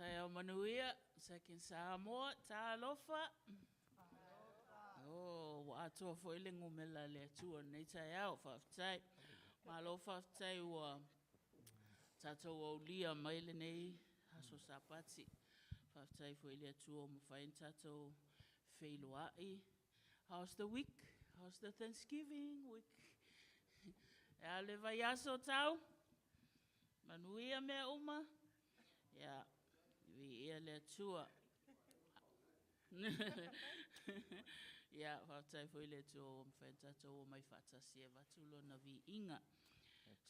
Taeao manuia, Second Samoa, talofa. Oh, ua atoa foi le gomela a le Atua lenei taeao, faafetai. Malo faafetai ua tatou aulia mai lenei aso Sapati. Faafetai foi i le Atua ua mafai ona tatou feiloai. How's the week? How's the Thanksgiving week? E a le vaiaso tau? Manuia mea uma? Ia, viia le Atua. Ia, faafetai foi i le Atua ua mafai ona tatou omai faatasi e avatu Lona viiga.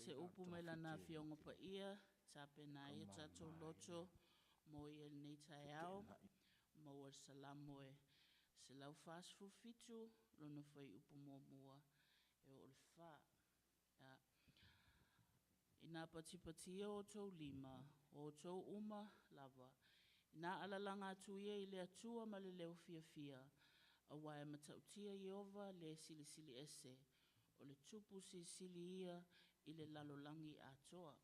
Se upu mai Lana Afioga Paia, tapena ai o tatou loto mo ia lenei taeao, maua le Salamo e 147, lona fuaiupu muamua e oo i le 4. Ia. Ina patipatia o outou lima, o outou uma lava, ina alalaga atu ia i le Atua ma le leo fiafia, aua e matautia Ieova le Silisili Ese, o le Tupu silisili ia i le lalolagi atoa.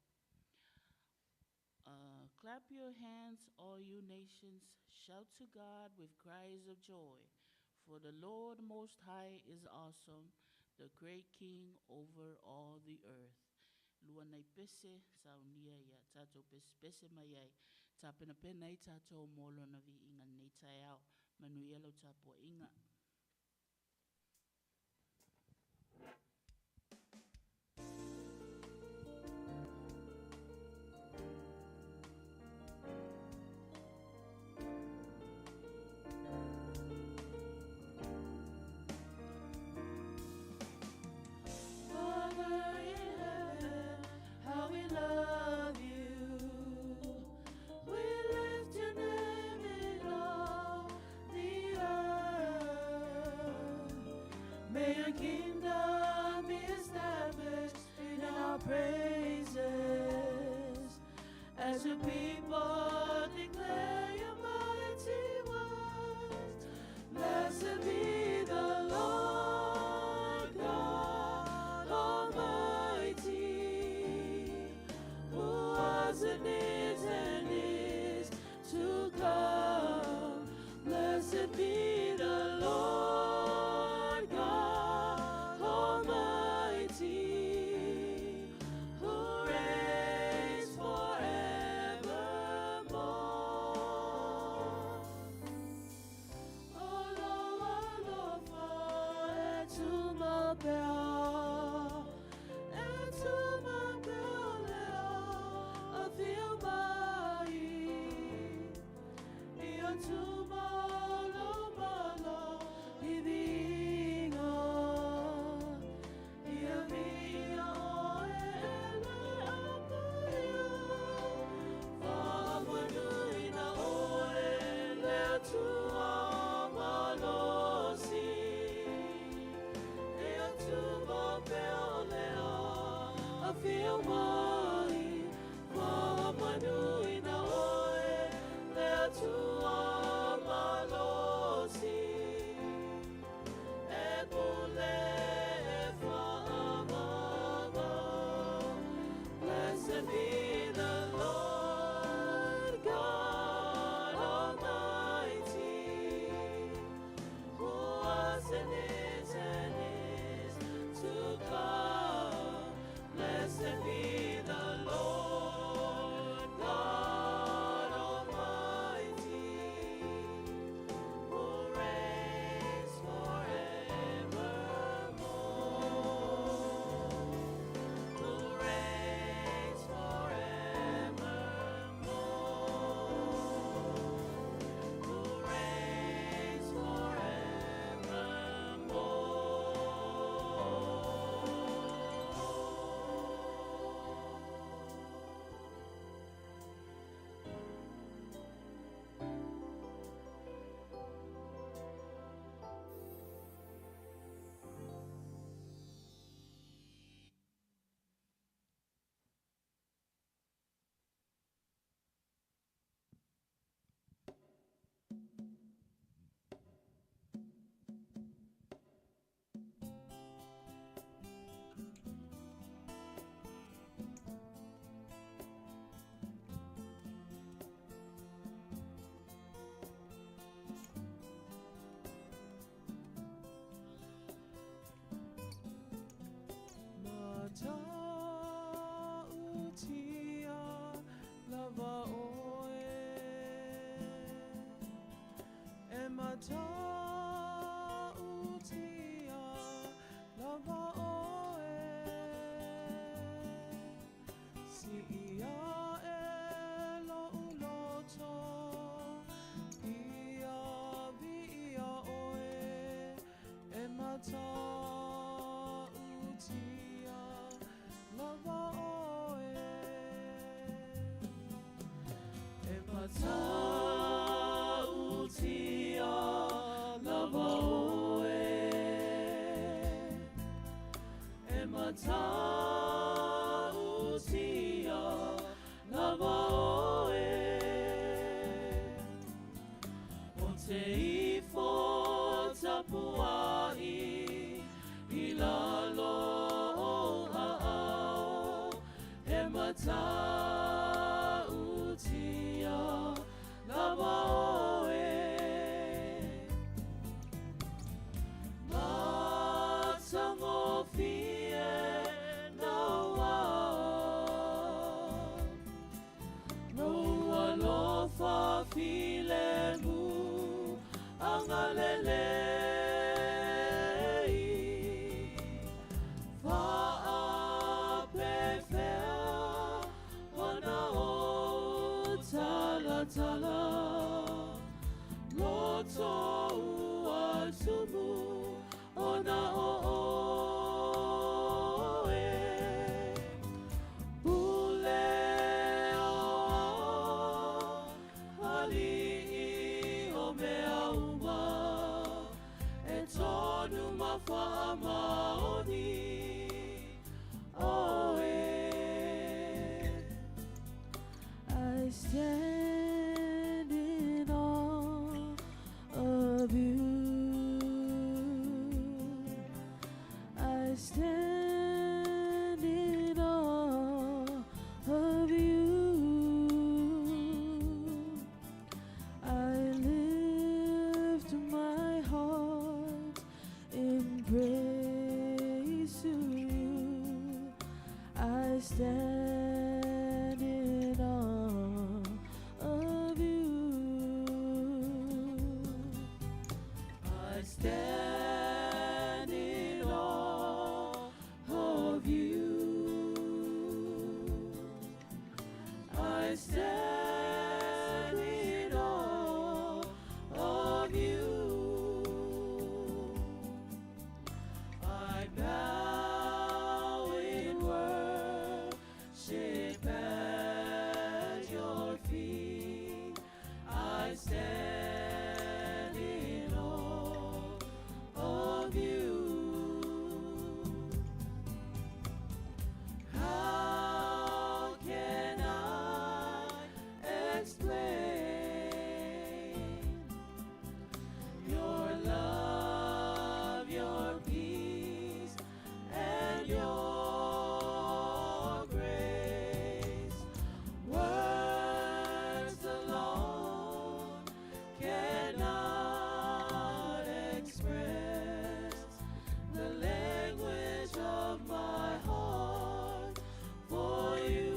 Clap your hands, all you nations, shout to God with cries of joy, for the Lord Most High is awesome, the great King over all the earth. Lua nai pese, saunia ia tatou pesepese mai ai, tapenapena ai tatou mo lona viiga lenei taeao. Manuia lau tapuaiga. Father in heaven, how we love you. We lift your name in all the earth. May your kingdom be established in our praises. As your people declare your mighty works, blessed be the Lord God Almighty, who was and is to come. Blessed be the Lord God Almighty, who reigns forevermore. O lou alofa e tumau pea, e tumau pea le afio mai. Ia tumau lou malo i viiga. Ia viia oe e le Au Paia. Faamanuina oe le Atua malosi. Ia tumau pea le afio mai. Faamanuina oe le Atua malosi. E pule e fa'aagaga. Blessed be the Lord God Almighty, who was and is to come. Blessed be the Lord God Almighty, who reigns forevermore. Who reigns forevermore. Who reigns forevermore. Matautia lava oe, si'i a'e lo'u loto ia viia oe, e Matautia lava oe. E Matautia lava oe, e Matautia lava oe. O te ifo tapua'i i lalo o a'ao, e Matautia lava oe. Matagofie nauao, lou alofa filemu agalelei, faapefea ona ou talatala, loto ua tumu ona o oe. Pule aoao ali'i o mea uma, e tonu ma faamaoni oe. I stand in awe of you. I stand in awe of you. I lift my heart in praise to you. I stand in awe of you. I stand in awe of you. I stand in awe of you. I bow in worship at your feet. I stand in awe of you. How can I explain your love, your peace, and your grace? Words alone cannot express the language of my heart for you.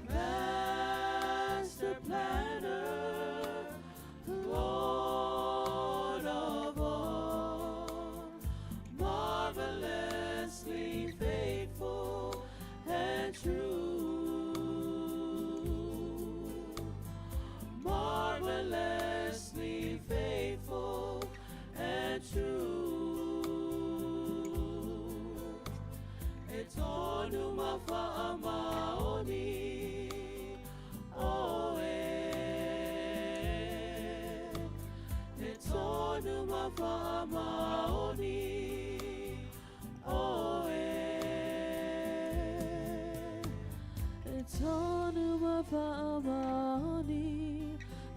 Master planner, Lord of all, marvelously faithful and true. Marvelously faithful and true. E tonu ma faamaoni oe. E tonu ma faamaoni oe. E tonu ma faamaoni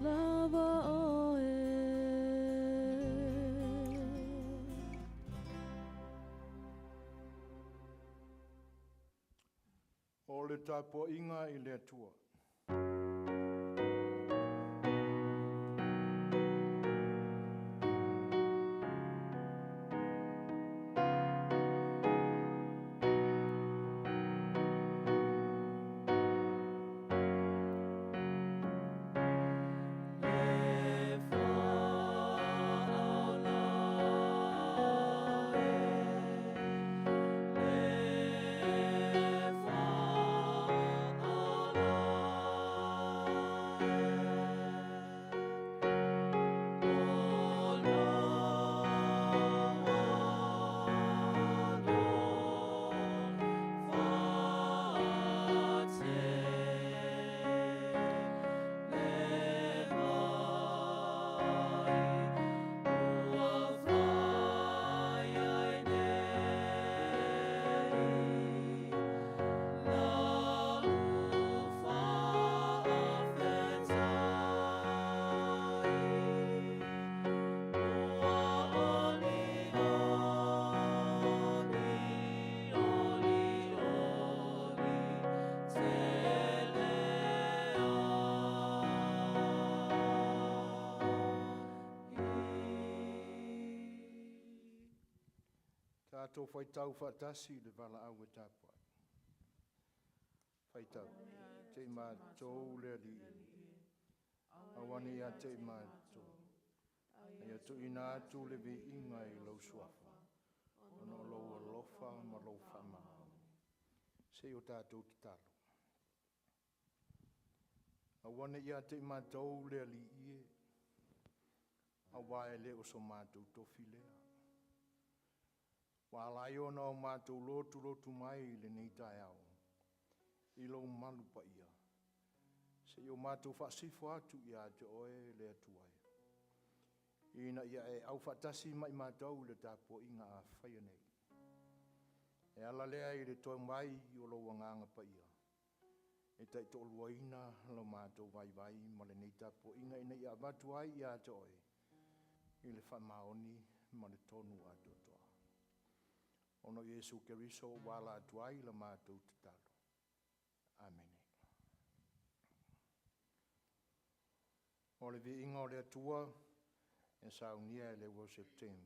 lava oe. O le tapua'iga i le Atua. Tatou faitau faatasi i le valaau e tapuai. Faitau, te i matou le Alii, aua ne i ia te i matou, a ia tuuina atu le viiga i lou suafa, ona o lou alofa ma lou faamaoni. Se i o tatou tatalo. Aua ne i ia te i matou le Alii e, auā e le o so matou tofi lea. Ua ala ai ona o matou lotulotu mai i lenei taeao i lou malu paia, se i o matou faasifo atu ia te Oe le Atua e, ina ia e aufaatasi ma i matou i le tapuaiga a faia nei. E ala lea i le toe mai o lou Agaga Paia, e taitoaluaina lo matou vaivai ma lenei tapuaiga ina ia avatu ai ia te Oe i le faamaoni ma le tonu atoatoa. Ona o Iesu Keriso ua ala atu ai la matou tatalo. Amene. O le viiga o le Atua e saunia e le worship team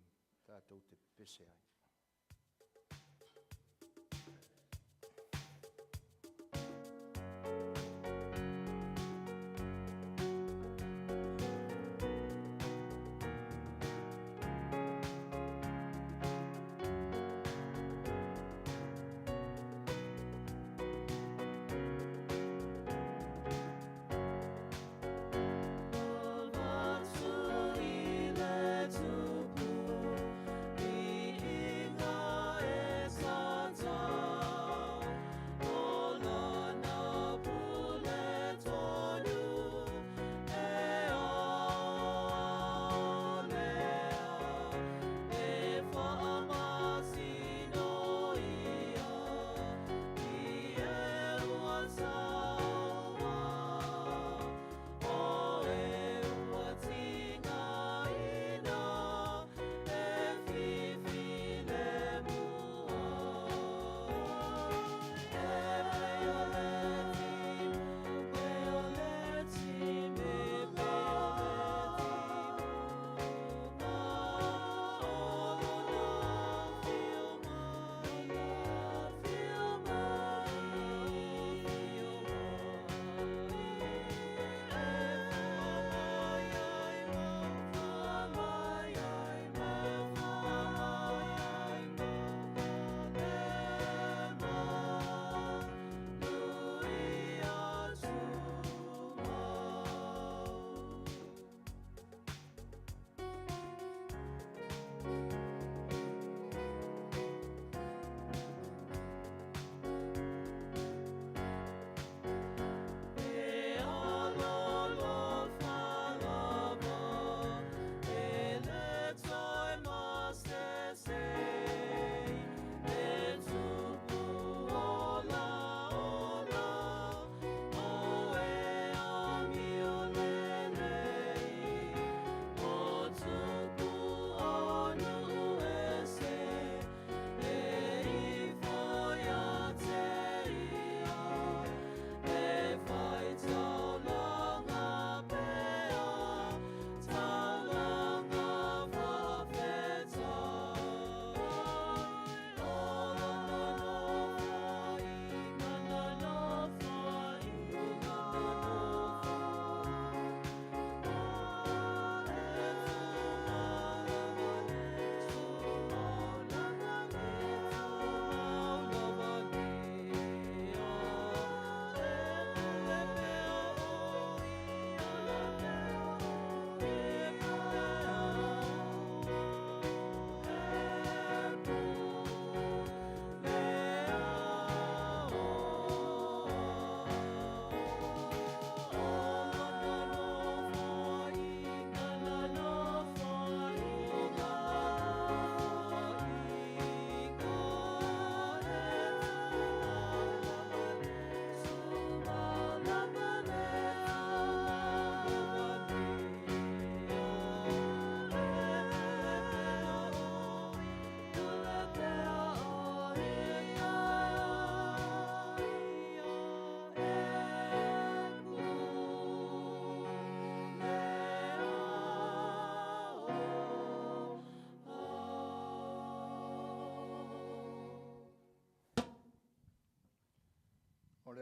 tatou te pepese ai. Avatu i le Tupu, viia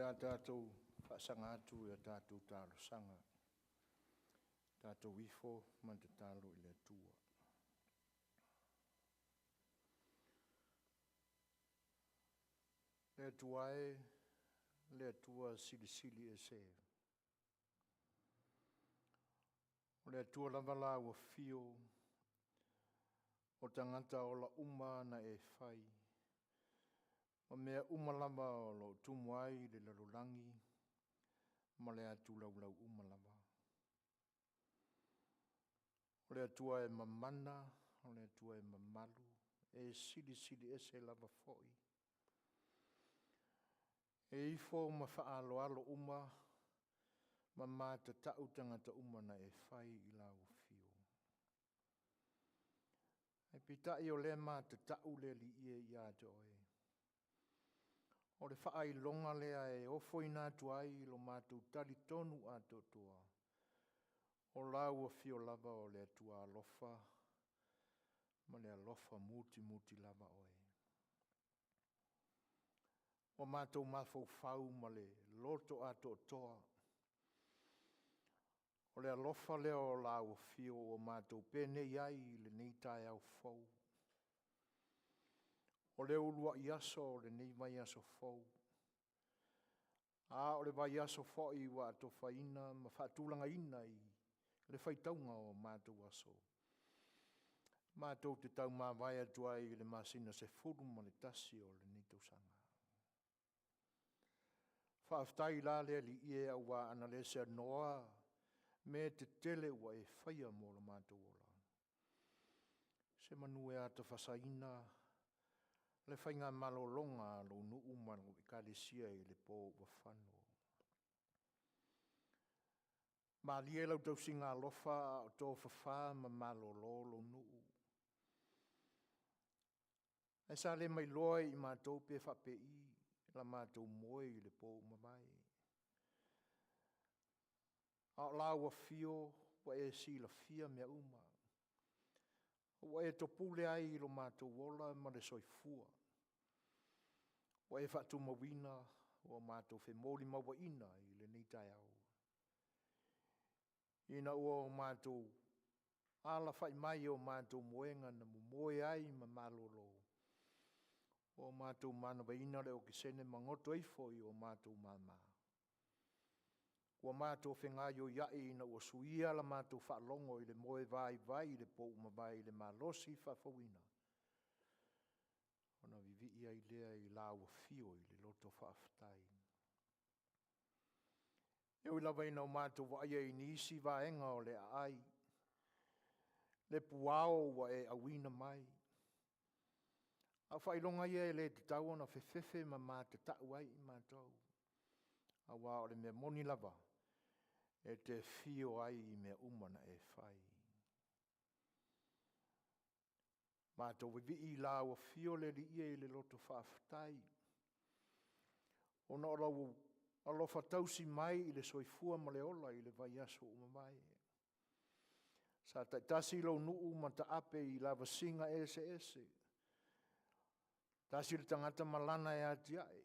le a tatou faasaga atu i a tatou talosaga, tatou ifo ma tatalo i le Atua. Le Atua e, le Atua Silisili Ese, o le Atua lava la ua fio o tagata ola uma na e fai, ma mea uma lava o lo o tumu ai le lalolagi ma le atu laulau uma lava. O le Atua e mamana, o le Atua e mamalu, e silisili ese lava foi. E ifo ma faaaloalo uma ma matatau tagata uma na e fai i lau afio. Ae peitai o lea matatau le Alii e ia te oe, o le faailoga lea e ofoina atu ai lo matou talitonu atoatoa, o lau afio lava o le Atua alofa ma le alofa mutimuti lava oe. Ua matou mafaufau ma le loto atoatoa, o le alofa lea o lau afio ua matou penei ai i lenei taeao fou. O le uluai aso o lenei vaiaso fou, a o le vaiaso foi ua atofaina ma faatulagaina i le faitauga o matou aso, matou te taumavae atu ai i le masina 11 o lenei tausaga. Faafetai la le Alii e, aua ana le seanoa mea tetele ua e faia mo lo matou ola, semanu e atofasaina le faigamalologa a lou nuu ma lou ekalesia i le po ua fano. Malie lau tausiga alofa a o tofafa ma malolo lou nuu, ae sa le mailoa i matou pe faapei la matou moe i le po ua mavae. A o lau afio ua e silafia mea uma, ua e topule ai i lo matou ola ma le soifua, ua e faatumauina ua matou femolimauaina i lenei taeao, ina ua matou alafai mai i o matou moega na momoe ai ma malolo, ua matou manavaina le okesene ma goto ifo i o matou mama. Ua matou fegaioiai ina ua suia la matou faalogo i le moe vaivai i le po ua mavae i le malosi faafouina, ona vivii ai lea i lau afio i le loto faafetai. E ui lava ina o matou vaaia i nisi vaega o le aai le puao ua e auina mai, a o faailoga ia e le tatau ona fefefe ma matatau ai i matou, aua o le mea moni lava, e te afio ai i mea uma na e fai. Matou vivii i lau afio le Alii e i le loto faafetai, ona o lou alofa tausi mai i le soifua ma le ola i le vaiaso ua mavae. Sa taitasi lou nuu ma taape i lavasiga eseese, tasi le tagata ma lana e atiae,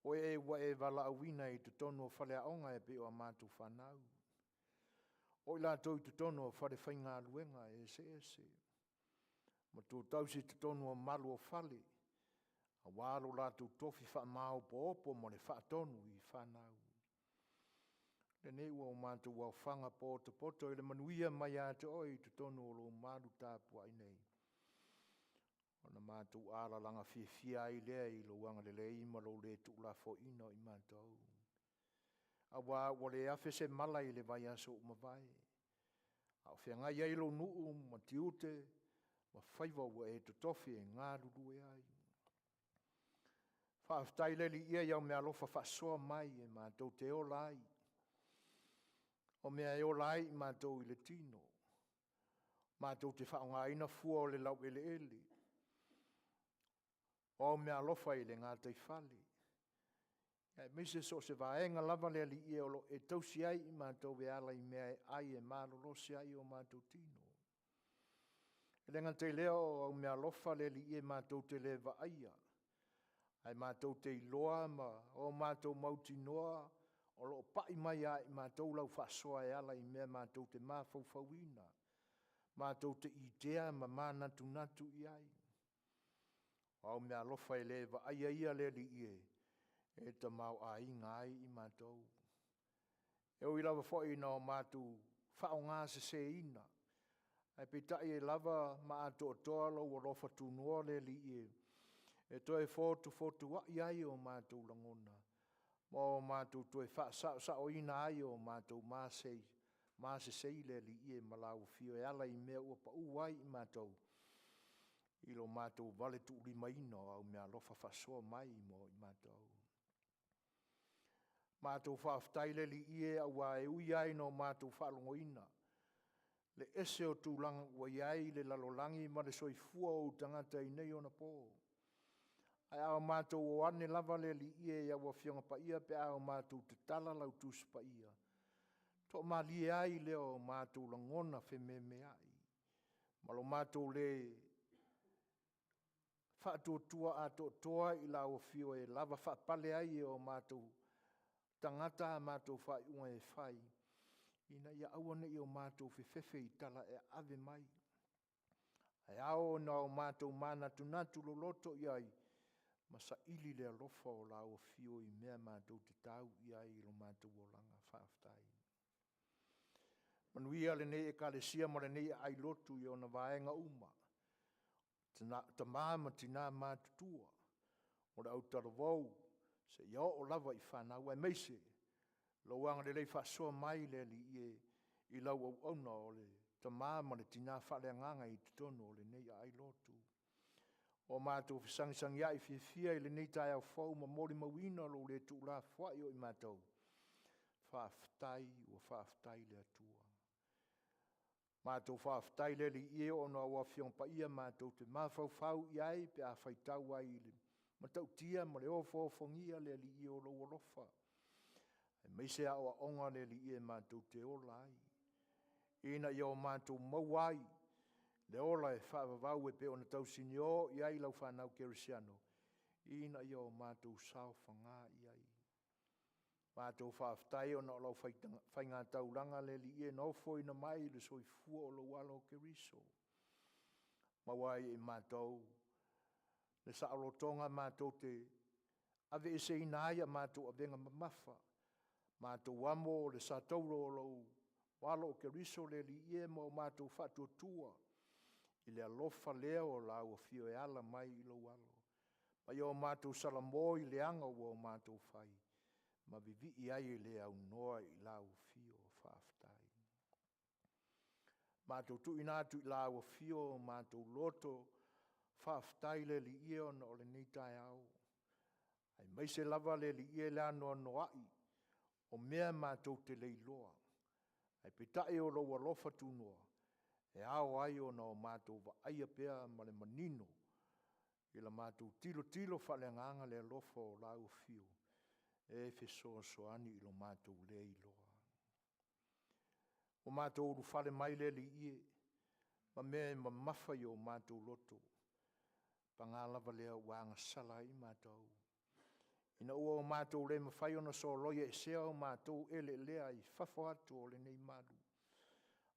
o e ua e valaauina i totonu o faleaoga e pei o a matou fanau, o i latou i totonu o falefaigaluega eseese, ma tu tausi i totonu o malu o fale aua lo latou tofi faamaopoopo ma le faatonu i fanau. Lenei ua matou aofaga potopoto i le manuia mai ia te Oe i totonu o lou malu tapuai nei, ona matou alalaga fiafia ai lea i lou agalelei ma lou le tuulafoaiina o i matou, aua ua le afe se mala i le vaiaso ua mavae, a o feagai ai lou nuu ma tiute ma faiva ua e totofi e galulue ai. Faafetai le Alii i au meaalofa faasoa mai e matou te ola ai, o mea e ola ai i matou i le tino, matou te faaaogaina fua o le laueleele o au meaalofa i le gataifale aemaise so o se vaega lava le Alii e o lo o e tausi ai i matou e ala i meaai e malolosi ai o matou tino. E le gata i lea o au meaalofa le Alii e, matou te le vaaia. Ae matou te iloa ma o matou mautinoa o lo o pai mai ia i matou lau faasoa e ala i mea matou te mafaufauina, matou te itea ma manatunatu i ai. O au meaalofa e le vaaia ia le Alii e, e tamaoaiga ai i matou. E ui lava foi ina o matou faaaogaseseina, ae peitai e lava ma atoatoa lou alofa tunoa le Alii e, e toe fotufotuai ai o matou lagona ma o matou toe faasaosaoina ai o matou masesei le Alii e ma lau Afio e ala i mea ua pau ai i matou i lo matou valetuulimaina o au meaalofa faasoa mai mo i matou. Matou faafetai le Alii e aua e ui lava ina o matou faalogoina le ese o tulaga ua i ai le lalolagi ma le soifua o ou tagata i nei ona po, ae a matou o ane lava le Alii e i au Afioga Paia pe a matou tatala lau Tusi Paia, toamalie ai lea o matou lagona fememeai ma lo matou le faatuatua atoatoa i lau afio e lava faapale ai e o matou tagata a matou faaiuga e fai, ina ia aua ne i o matou fefefe i tala e aave mai, ae ao ona o matou manatunatu loloto i ai ma saili le alofa o lau afio i mea matou te tau i ai i lo matou olaga. Faafetai. Manuia lenei Ekalesia ma lenei aailotu i ona vaega uma, tama ma tina matutua, o le autalavou, seia oo lava i fanau, aemaise lou agalelei faasoa mai le Alii e i lau auauna o le tama ma le tina faaleagaga i totonu o lenei aailotu. Ua matou fesagisagiai fiafia i lenei taeao fou ma molimauina lou le tuulafoai o i matou, faafetai ua faafetai i le Atua. Matou faafetai i le Alii e ona o au Afioga Paia matou te mafaufau i ai pe a faitau ai i le matautia ma le ofoofogia le Alii e o lou alofa, aemaise aoaoga le Alii e matou te ola ai, ina ia o matou maua ai le ola e faavavau e pei ona tausinio i ai lau fanau kerisiano, ina ia o matou saofaga i ai. Matou faafetai ona o lau faigataulaga le Alii e na ofoina mai le soifua o lou Alo o Keriso, maua ai e matou le saolotoga matou te aveeseina ai a matou avega mamafa, matou amo le satauro o lou Alo o Keriso le Alii e ma o matou faatuatua i le alofa lea o lau Afio e ala mai i lou Alo, ma ia o matou salamo i leaga ua o matou fai ma vivii ai e le aunoa i lau Afio. Faafetai. Matou tuuina atu i lau Afio o matou loto faafetai le Alii e ona o lenei taeao, aemaise lava le Alii e le anoanoai o mea matou te le iloa, ae peitai o lou alofa tunoa e ao ai ona o matou vaaia pea ma le manino i la matou tilotilo faaleagaga le alofa o lau Afio e fesoasoani i lo matou le iloa. Ua matou ulufale mai le Alii e, ma mea e mamafa i o matou loto, paga lava lea ua agasala ai matou, ina ua o matou le mafai ona soloiaesea o matou eleelea i fafo atu o lenei malu,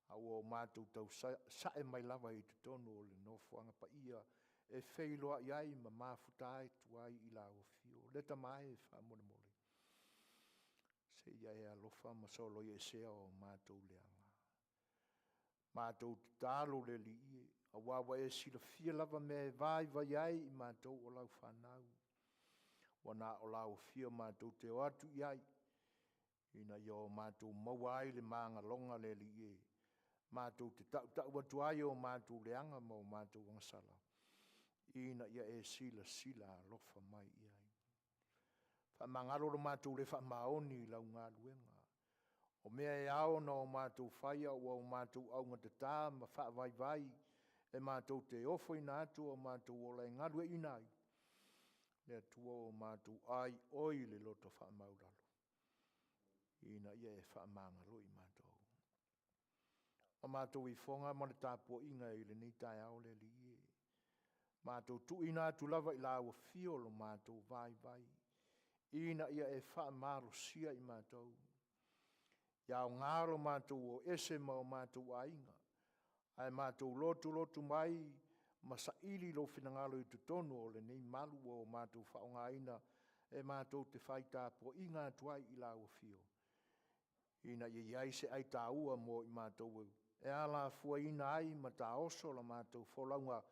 a ua matou tausae mai lava i totonu o le nofoaga paia e feiloai ai ma mafuta atu ai i lau Afio. Le Tama e, faamolemole se i e alofa ma soloiaesea o matou leaga. Matou tatalo le Alii e, aua ua e silafia lava mea e vaivai ai i matou o lau fanau, ua na o lau Afio matou te o atu i ai ina ia o matou maua ai le magaloga le Alii e, matou te tautau atu ai o matou leaga ma o matou agasala ina ia e silasila alofa mai i ai. Faamagalo lo matou le faamaoni i lau galuega. O mea e ao ona matou faia ua o matou augatata ma faavaivai e matou te ofoina atu o matou ola e galueaiina ai le Atua ua matou aioi i le loto faamaualalo ina ia e faamagalo i matou. A matou ifoga ma le tapuaiga i lenei taeao le Alii e, Matou tuuina atu lava i lau afio lo matou vaivai, ina ia e faamalosia i matou. Ia aoga lo matou o ese ma o matou aiga, ae matou lotulotu mai ma saili lou finagalo i totonu o lenei malu ua o matou faaaogaina e matou te fai tapuaiga atu ai i lau afio, ina ia i ai se aitaua mo i matou e alafuaina ai ma taoso la matou folauga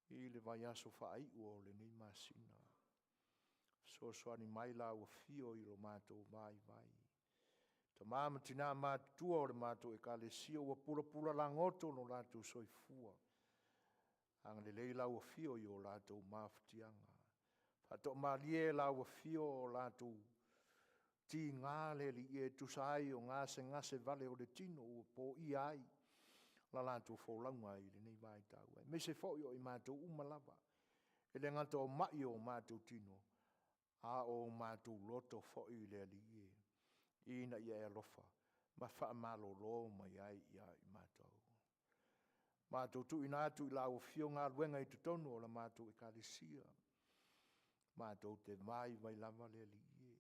i le vaiaso faaiu o lenei masina. Fesoasoani mai lau afio i lo matou vaivai. Tama ma tina matutua o le matou Ekalesia ua pulapula lagoto lo latou soifua, agalelei lau Afio i o latou mafatiaga. Faatoamalie lau afio o latou tiga le Alii e tusa ai o gasegase vale o le tino ua poia ai la latou folauga i lenei vaitau, aemaise foi o i matou uma lava, e le gata o mai o matou tino, a o matou loto foi le Alii e, ina ia e alofa ma faamalolo mai ai ia i matou. Matou tuuina atu i lau Afio galuega i totonu o le matou Ekalesia, matou te vaivai lava le Alii e,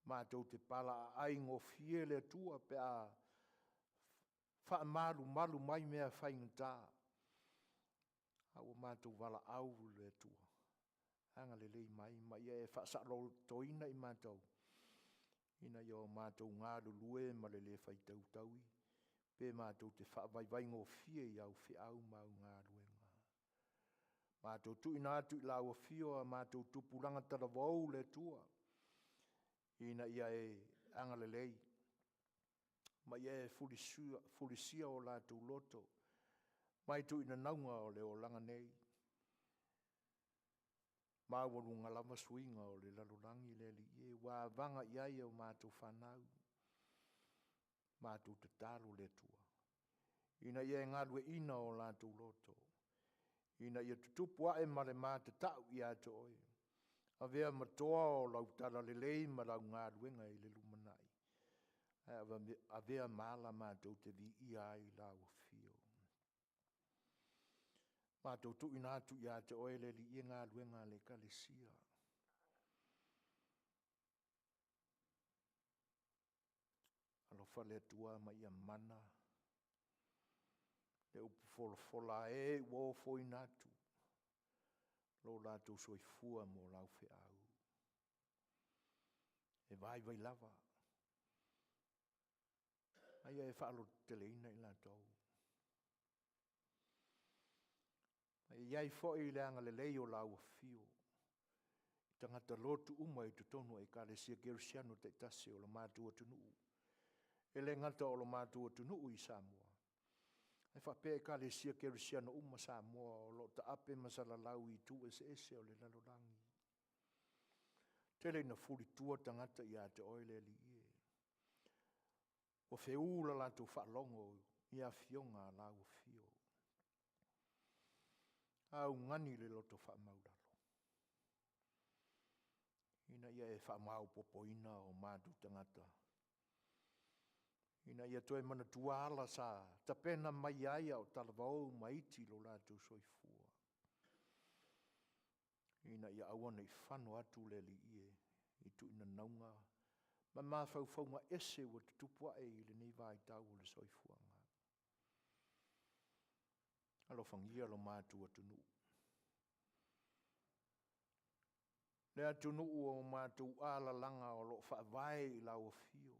matou te palaaai gofie le Atua pe a faamalumalu mai mea faigata, a ua matou valaau i le Atua, agalelei mai ma ia e faasaolotoina i matou, ina ia o matou galulue ma le le faitau taui, pe matou te faavaivai gofie i au feau ma au galuega. Matou tuuina atu i lau afio a matou tupulaga talavou le Atua, ina ia e agalelei ma ia e fulisia o latou loto mai tuuina o le olaga nei, maualuga lava suiga o le lalolagi le Alii e, ua vaga i ai a matou fanau. Matou tatalo le Atua ina ia e galueaina o latou loto, ina ia tutupu ae ma le matatau ia te oe, avea ma toa o lau talalelei ma lau galuega i le lumanai, ae avea ma ala matou te viia ai lau afio. Matou tuuina atu ia te oe le Alii galuega a le Ekalesia. Alofa le Atua ma ia mana le upu folafola a e ua ofoina atu lo latou soifua mo lau feau. E vaivai lava, a ia e faalototeleina i latou. Ma ia i ai foi le agalelei o lau afio i tagata lotu uma i totonu o Ekalesia Kerisiano taitasi o le matou atunuu. E le gata o le matou atunuu i Samoa, ae faapea Ekalesia Kerisiano uma Samoa o lo o taape ma salalau i itu eseese o le lalolagi. Tele ina fulitua tagata ia te oe le Alii e, ua feu le latou faalogo i afioga a lau afio. Augani le loto faamaualalo, ina ia e faamaopoopoina o matou tagata, ina ia toe manatua ala sa tapena mai ai a o talavou ma iti lo latou soifua, ina ia aua ne i fano atu le Alii e i tuuinanauga ma mafaufauga ese ua tutupu ae i lenei vaitau o le soifuaga. Alofagia lo matou atunuu, le atunuu ua matou alalaga o lo o faavae i lau afio,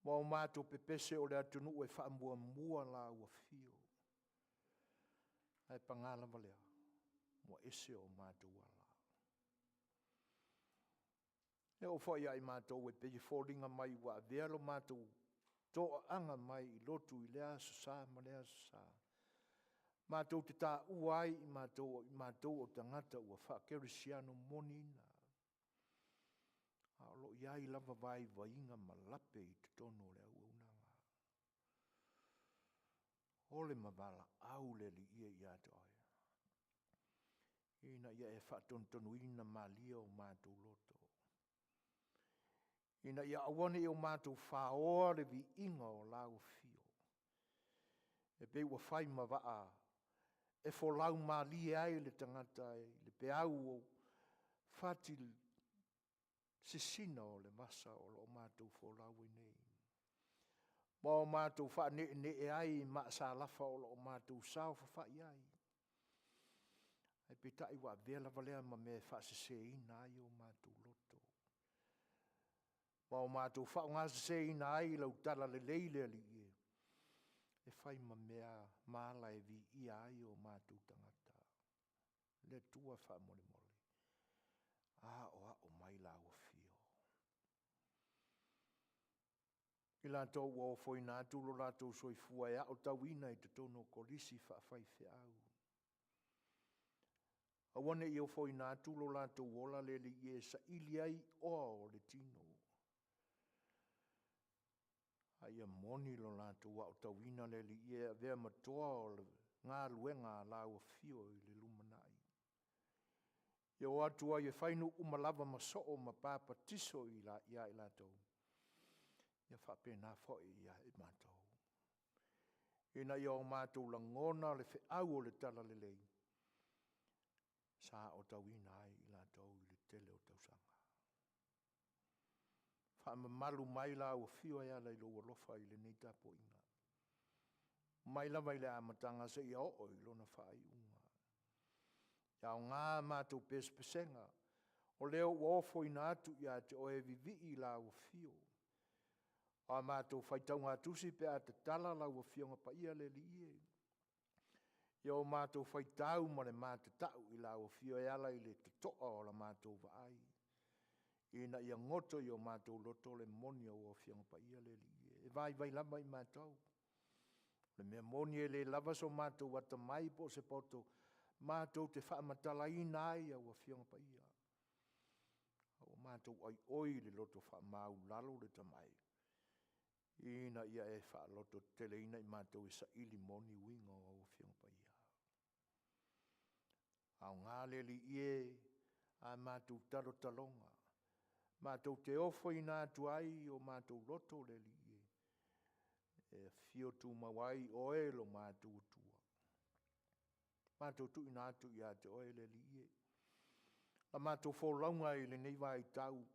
ma o matou pepese o le atunuu e faamuamua lau afio. Ae paga lava lea, ua ese o matou ala. E oo foi ia i matou e pei e foliga mai ua avea lo matou toaaga mai lotu i lea Aso Sa ma lea Aso Sa, matou te taua ai i matou o i matou o tagata ua faakerisiano moniina, a o lo o i ai lava vaivaiga ma lape i totonu o le auaunaga. Ole ma valaau le Alii ia te oe, ina ia e faatonutonuina malie o matou loto, ina ia aua ne i o matou faoa le viiga o lau afio, e pei ua fai ma vaa. e folau malie ai le tagata i le peau o fati sisina o le vasa o lo o matou folau ai nei, ma o matou faaneenee ai i maasalafa o lo o matou saofafai ai, ae peitai ua avea lava lea ma mea e faaseseina ai o matou loto, ma o matou faaaogaseseina ai lau talalelei le Alii e, e fai ma mea ma ala e viia ai o matou tagata. Le Atua faamolemole, aoao mai lau Afio. I latou ua ofoina atu lo latou soifua e aotauina i totonu o kolisi faafaifeau, aua ne i ofoina atu lo latou ola le Alii e saili ai oa o le tino, a ia moni lo latou aotauina le Alii e, e avea ma toa o le galuega a lau afio i le lumanai. Ia o atu ai e fai nuu uma lava ma soo ma papatiso ia i latou, ia faapena foi ia i matou, ina ia o matou lagona le feau o le talalelei sa aotauina ai i latou i le tele o tausaga. Faamamalu mai lau afio e ala i lou alofa i lenei tapuaiga, mai lava i le amataga seia oo i lona faaiuga. Ia aoga a matou pesepesega, o lea ua ofoina atu ia te oe e vivii lau afio. O a matou faitauga tusi pe a tatala lau Afioga Paia le Alii e, ia o matou faitau ma le matatau i lau afio e ala i le totoa o la matou vaai, ina ia goto i o matou loto le moni o lau Afioga Paia le Alii e, e vaivai lava i matou. O le mea moni e le lava so matou atamai po o se poto matou te faamatalaina ai au Afioga Paia, a ua matou aioi i le loto faamaualalo le tamai ina ia e faalototeteleina i matou e saili moni uiga o au Afioga Paia. Aoga le Alii e a matou talotaloga, matou te ofoina atu ai o matou loto le Alii e, e afio tumau ai Oe lo matou Atua. Matou tuuina atu ia te Oe le Alii e, la matou folauga i lenei vaitau,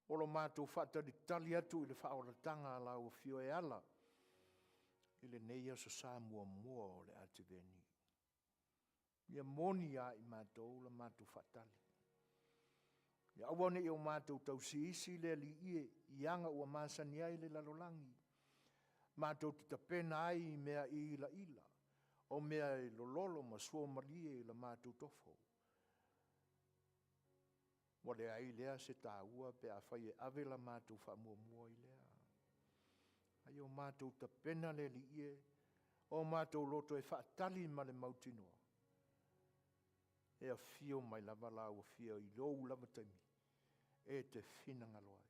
o lo matou faatalitali atu i le faaolataga a lau Afio e ala i lenei Aso Sa muamua o le Ateveni. Ia moni ia i matou la matou faatali, ia aua ne i o matou tausiisi le Alii e i aga ua masani ai le lalolagi, matou te tapena ai i mea ilaila o mea e lololo ma suamalie i le matou tofo, ua leai lea se taua pe afai e ave la matou faamuamua i lea. A ia o matou tapena le Alii e, o matou loto e faatali ma le mautinoa, e afio mai lava lau Afio i lou lava taimi e te finagalo ai.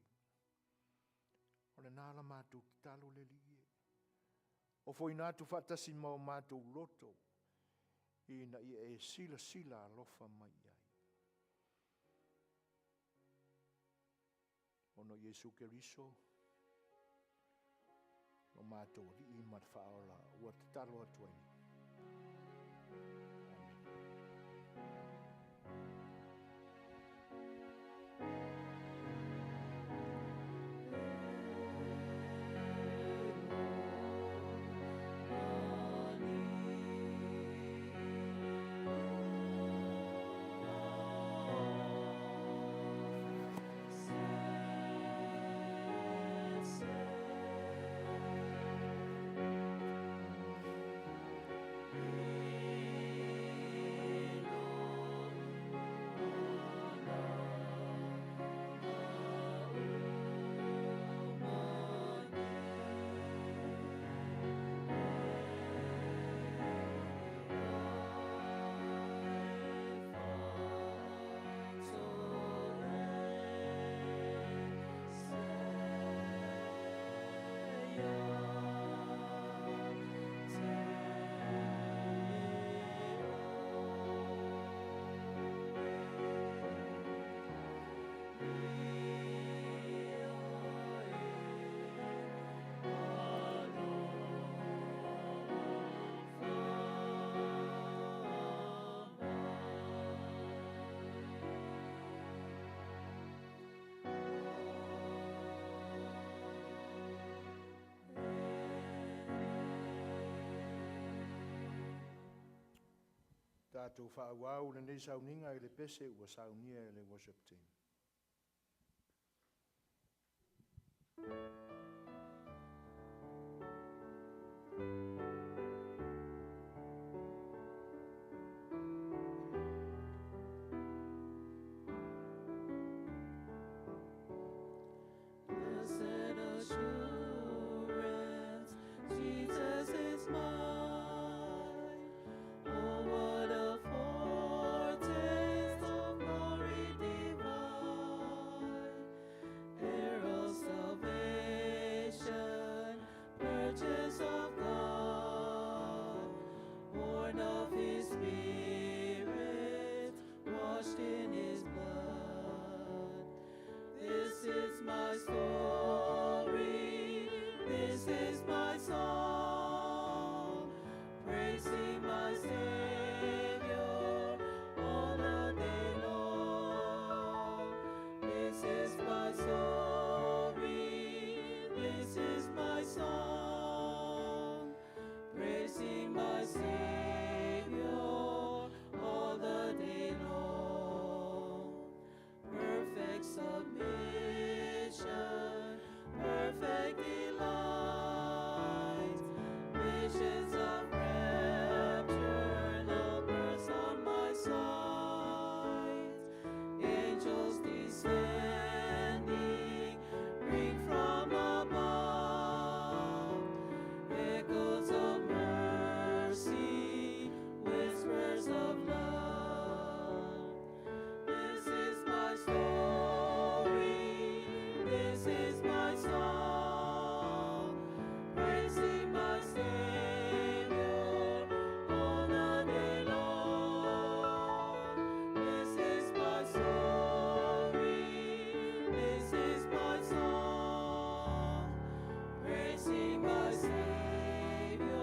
O lena la matou tatalo le Alii e, ofoina atu faatasi ma o matou loto ina ia e silasila alofa mai i ai. Ona o Iesu Keriso lo matou Alii ma le Faaola ua tatalo atu ai nei. Amene. Tatou faaauau lenei sauniga i le pese ua saunia e le worship team. Blessed assurance, Jesus is mine. Oh, what a foretaste of glory divine! Heir of salvation, purchase of God, born of His Spirit, washed in His blood. This is my story, this is my song, praising my Savior all the day long. This is my story, this is my song, praising my Savior all the day long. Perfect submission, perfect delight, visions of rapture now burst on my sight. Angels descending, bring from above echoes of mercy, whispers of love. This is my story, this is my song, praising my Savior all the day long. This is my story, this is my song, praising my Savior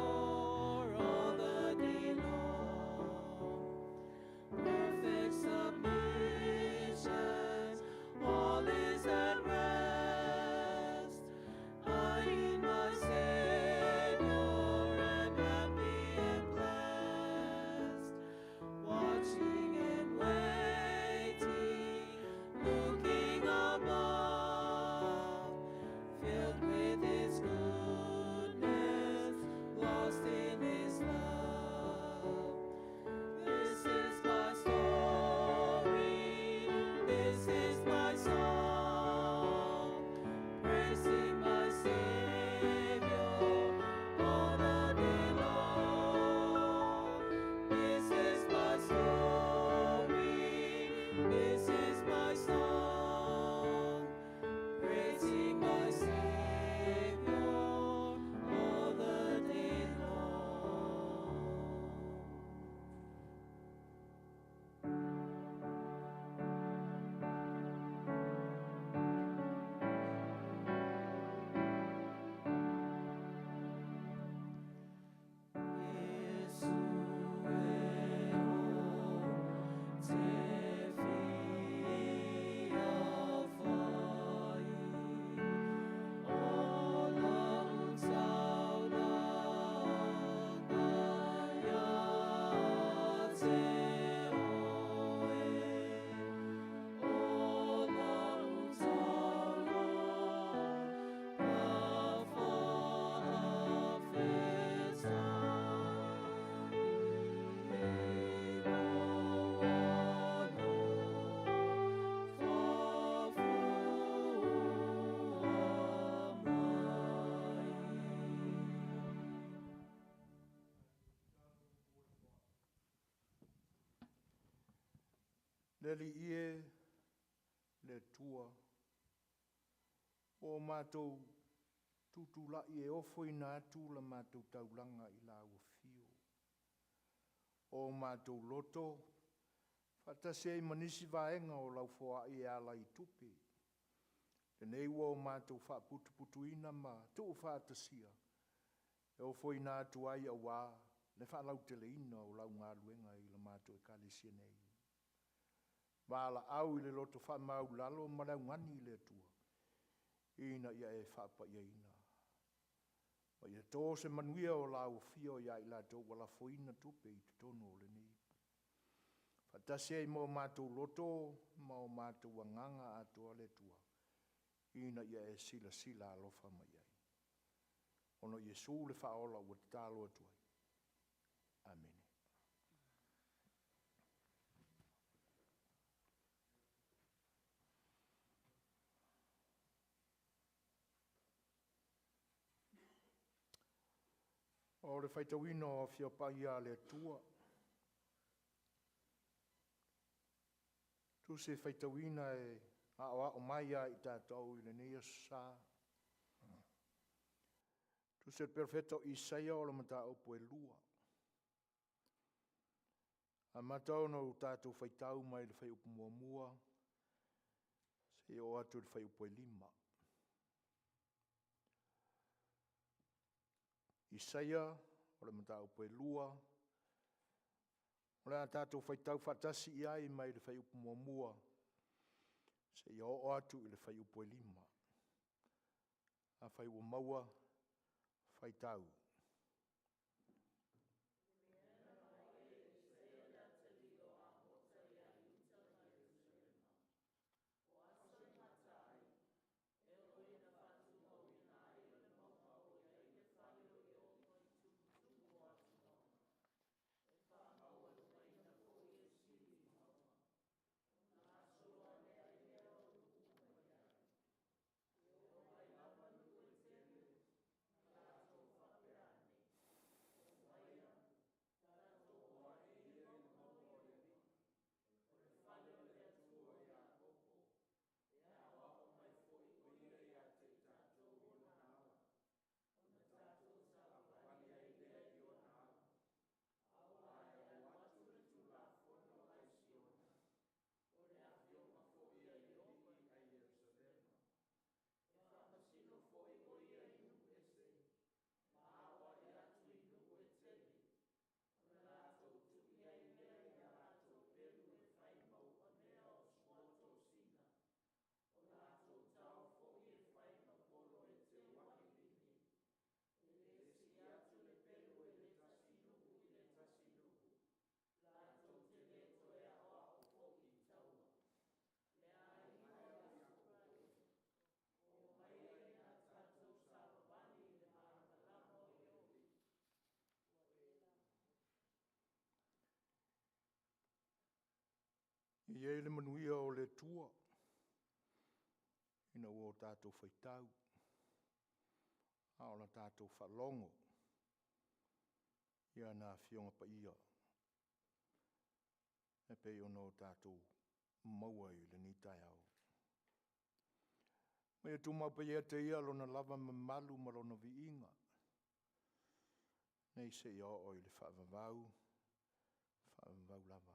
all the day long. Perfect submission, all is at rest. I in my Savior am happy and blessed. Watching and waiting, looking above, filled with His goodness, lost in His love. This is my story, this is my song, praising my Savior all the day long. This is my story, this is my song, praising my Savior all the day long. Le Alii e, le Atua, ua o matou tutulai e ofoina atu la matou taulaga i lau afio. O matou loto, faatasi ai ma nisi vaega o lau foai e ala i tupe. Lenei ua o matou faaputuputuina ma tuufaatasia, e ofoina atu ai auā le faalauteleina o lau galuega i la matou Ekalesia nei. Valaau i le loto faamaulalo ma le augani i le Atua, ina ia e faapaiaina. Ma ia to se manuia o lau afio ia i latou ua lafoina tupe i totonu o lenei Faatasi ai ma o matou loto ma o matou agaga atoa le Atua, ina ia e silasila alofa mai ai. Ona o Iesu le Faaola ua tatalo atu ai. Amene. O le faitauina o Afio Paia a le Atua, tusi e faitauina e aoao mai ia i tatou i lenei aso sa. Tusi a le Perofeta o Isaia o le mataupu e 2. Amata ona ou tatou faitau mai le fuaiupu 1 seia oo atu i le fuaiupu e 5. Isaia o le mataupu e 2, o le a tatou faitau faatasi i ai mai le fuaiupu 1 seia oo atu i le fuaiupu e 5. Afai ua maua, faitau. E i ai le manuia o le Atua ina ua o tatou faitau, a o la tatou faalogo i ana Afioga Paia e pei ona o tatou maua i lenei taeao. Ma ia tumau pea ia te Ia Lona lava mamalu ma Lona viiga, nei seia oo i le faavavau, faavavau lava.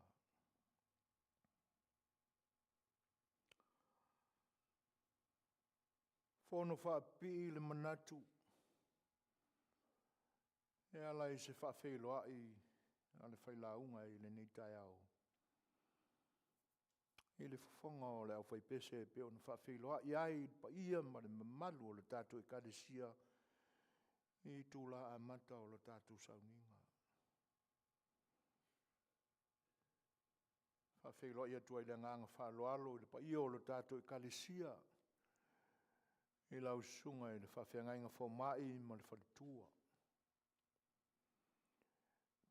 Fono faapipii le manatu e ala i se faafeiloai a le failauga i lenei taeao i le fofoga o le aufaipese e pei ona faafeiloai ai i le paia ma le mamalu o le tatou Ekalesia i itula amata o le tatou sauniga. E faafeiloai atu ai i le agaga faaaloalo i le paia o le tatou Ekalesia i lau susuga i le Faafeagaiga Fomai ma le faletua,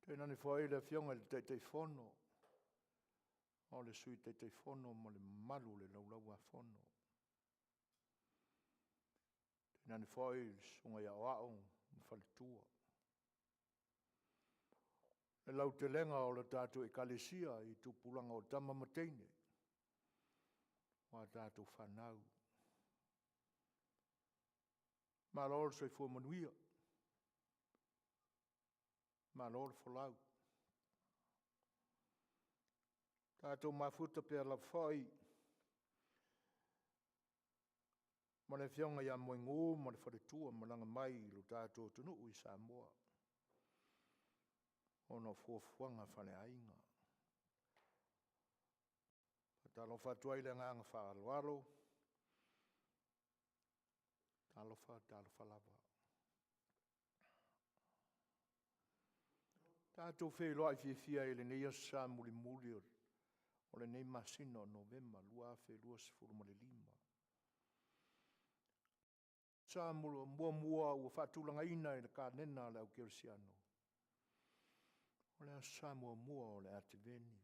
tainane foi le afioga i le Taitaifono ma le Sui Taitaifono ma le mamalu o le Laulau-a-Fono. Tainane foi le Susuga i Aoao ma faletua. Le lautelega o le tatou Ekalesia i tupulaga o tama ma teine ma tatou fanau. Malo le soifua manuia, malo le folau. Tatou mafuta pea lava foi ma le afioga ia Moegu ma le faletua, malaga mai i lo tatou atunuu i Samoa ona o fuafuaga faaleaiga. E faatalofa atu ai i le agaga faaaloalo, talofa talofa lava. Tatou te feiloai fiafia i lenei aso Sa mulimuli o le o lenei masina o Novema 2025. Sa muamua ua faatulagaina i le kalena a le aukeresiano, o le Aso Sa muamua o le Ateveni.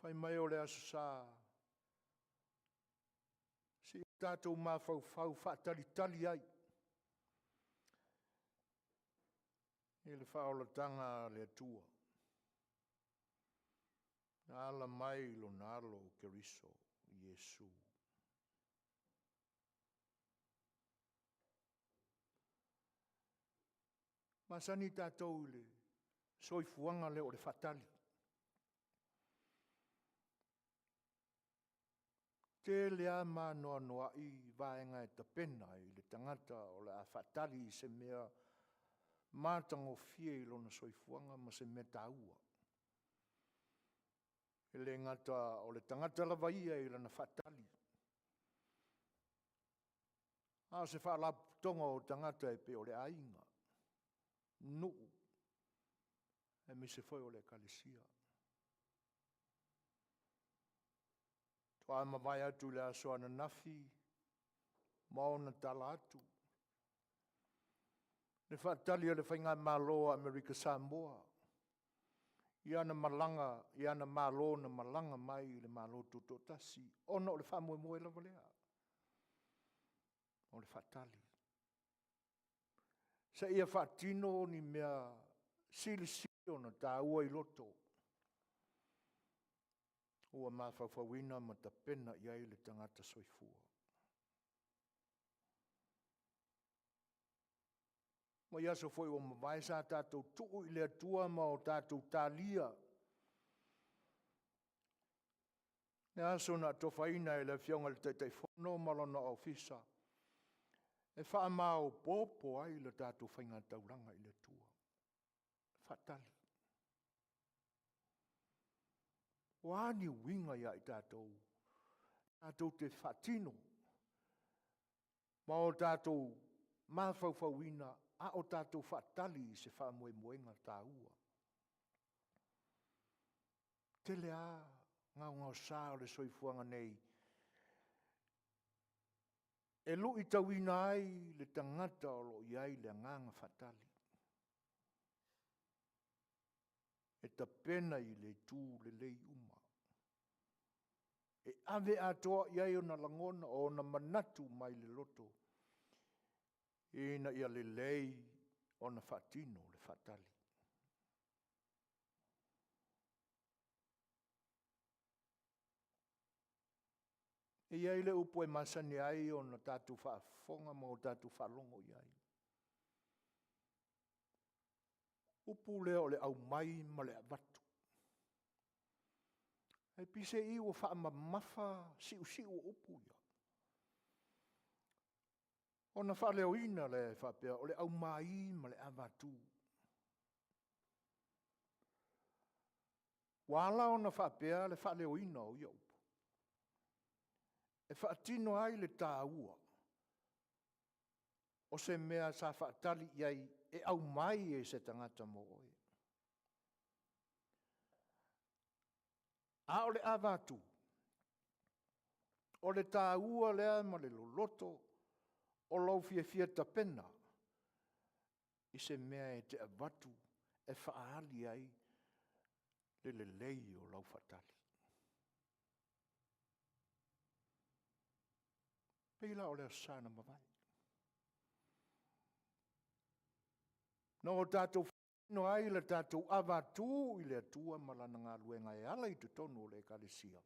Fai mai o le Aso Sa, se i o tatou mafaufau faatalitali ai i le faaolataga a le Atua na ala mai i lona alo o Keriso o Iesu. E masani tatou i le soifuaga lea o le faatali. E tele lava ma anoanoai vaega e tapena i le tagata o le a faatali i se mea matagofie i lona soifuaga ma se mea taua. E le gata o le tagata lava ia i lana faatali, a o se faalapotopotoga o tagata e pei o le aiga, nuu aemaise foi o le ekalesia. Faatoa mavae atu i le aso ananafi ma ona tala atu le faatali a le Faigamalo a Amerika Samoa i ana malo na malaga mai i le Malo Tutoatasi, ona o le faamoemoe lava lea o le faatali, seia faatino ni mea silisili ona taua i loto ua mafaufauina ma tapena i ai le tagata soifua. Mai aso foi ua mavae sa tatou tuu i le Atua ma o tatou talia le aso na atofaina e le Afioga i le Taitaifono ma lona Ofisa e faamaopoopo ai le tatou faigataulaga i le Atua. Faatali. O a ni uiga ia i tatou tatou te faatino ma o tatou mafaufauina a o tatou faatali i se faamoemoega taua. E tele lava gaogaosa o le soifuaga nei e luitauina ai le tagata o lo o i ai le agaga faatali e tapena i le itu lelei uma, e ave atoa i ai ona lagona, o ona manatu mai le loto ina ia lelei ona faatino le faatali. E i ai le upu e masani ai ona tatou faafofoga ma o tatou faalogo i ai, upu lea o le aumai ma le avatu. Ae peiseai ua faamamafa siusiu o upu ia, ona faaleoina lea e faapea, o le aumai ma le avatu. Ua ala ona faapea le faaleoina o ia upu, e faatino ai le taua o se mea sa faatali i ai e aumai e se tagata mo oe. A o le avatu, o le taua lea ma le loloto o lou fiafia tapena i se mea e te avatu e faaali ai le lelei o lau faatali. E pei la o le Aso Sa na mavae, na o tatou faatino ai le tatou avatu i le Atua ma Lana galuega e ala i totonu o le Ekalesia,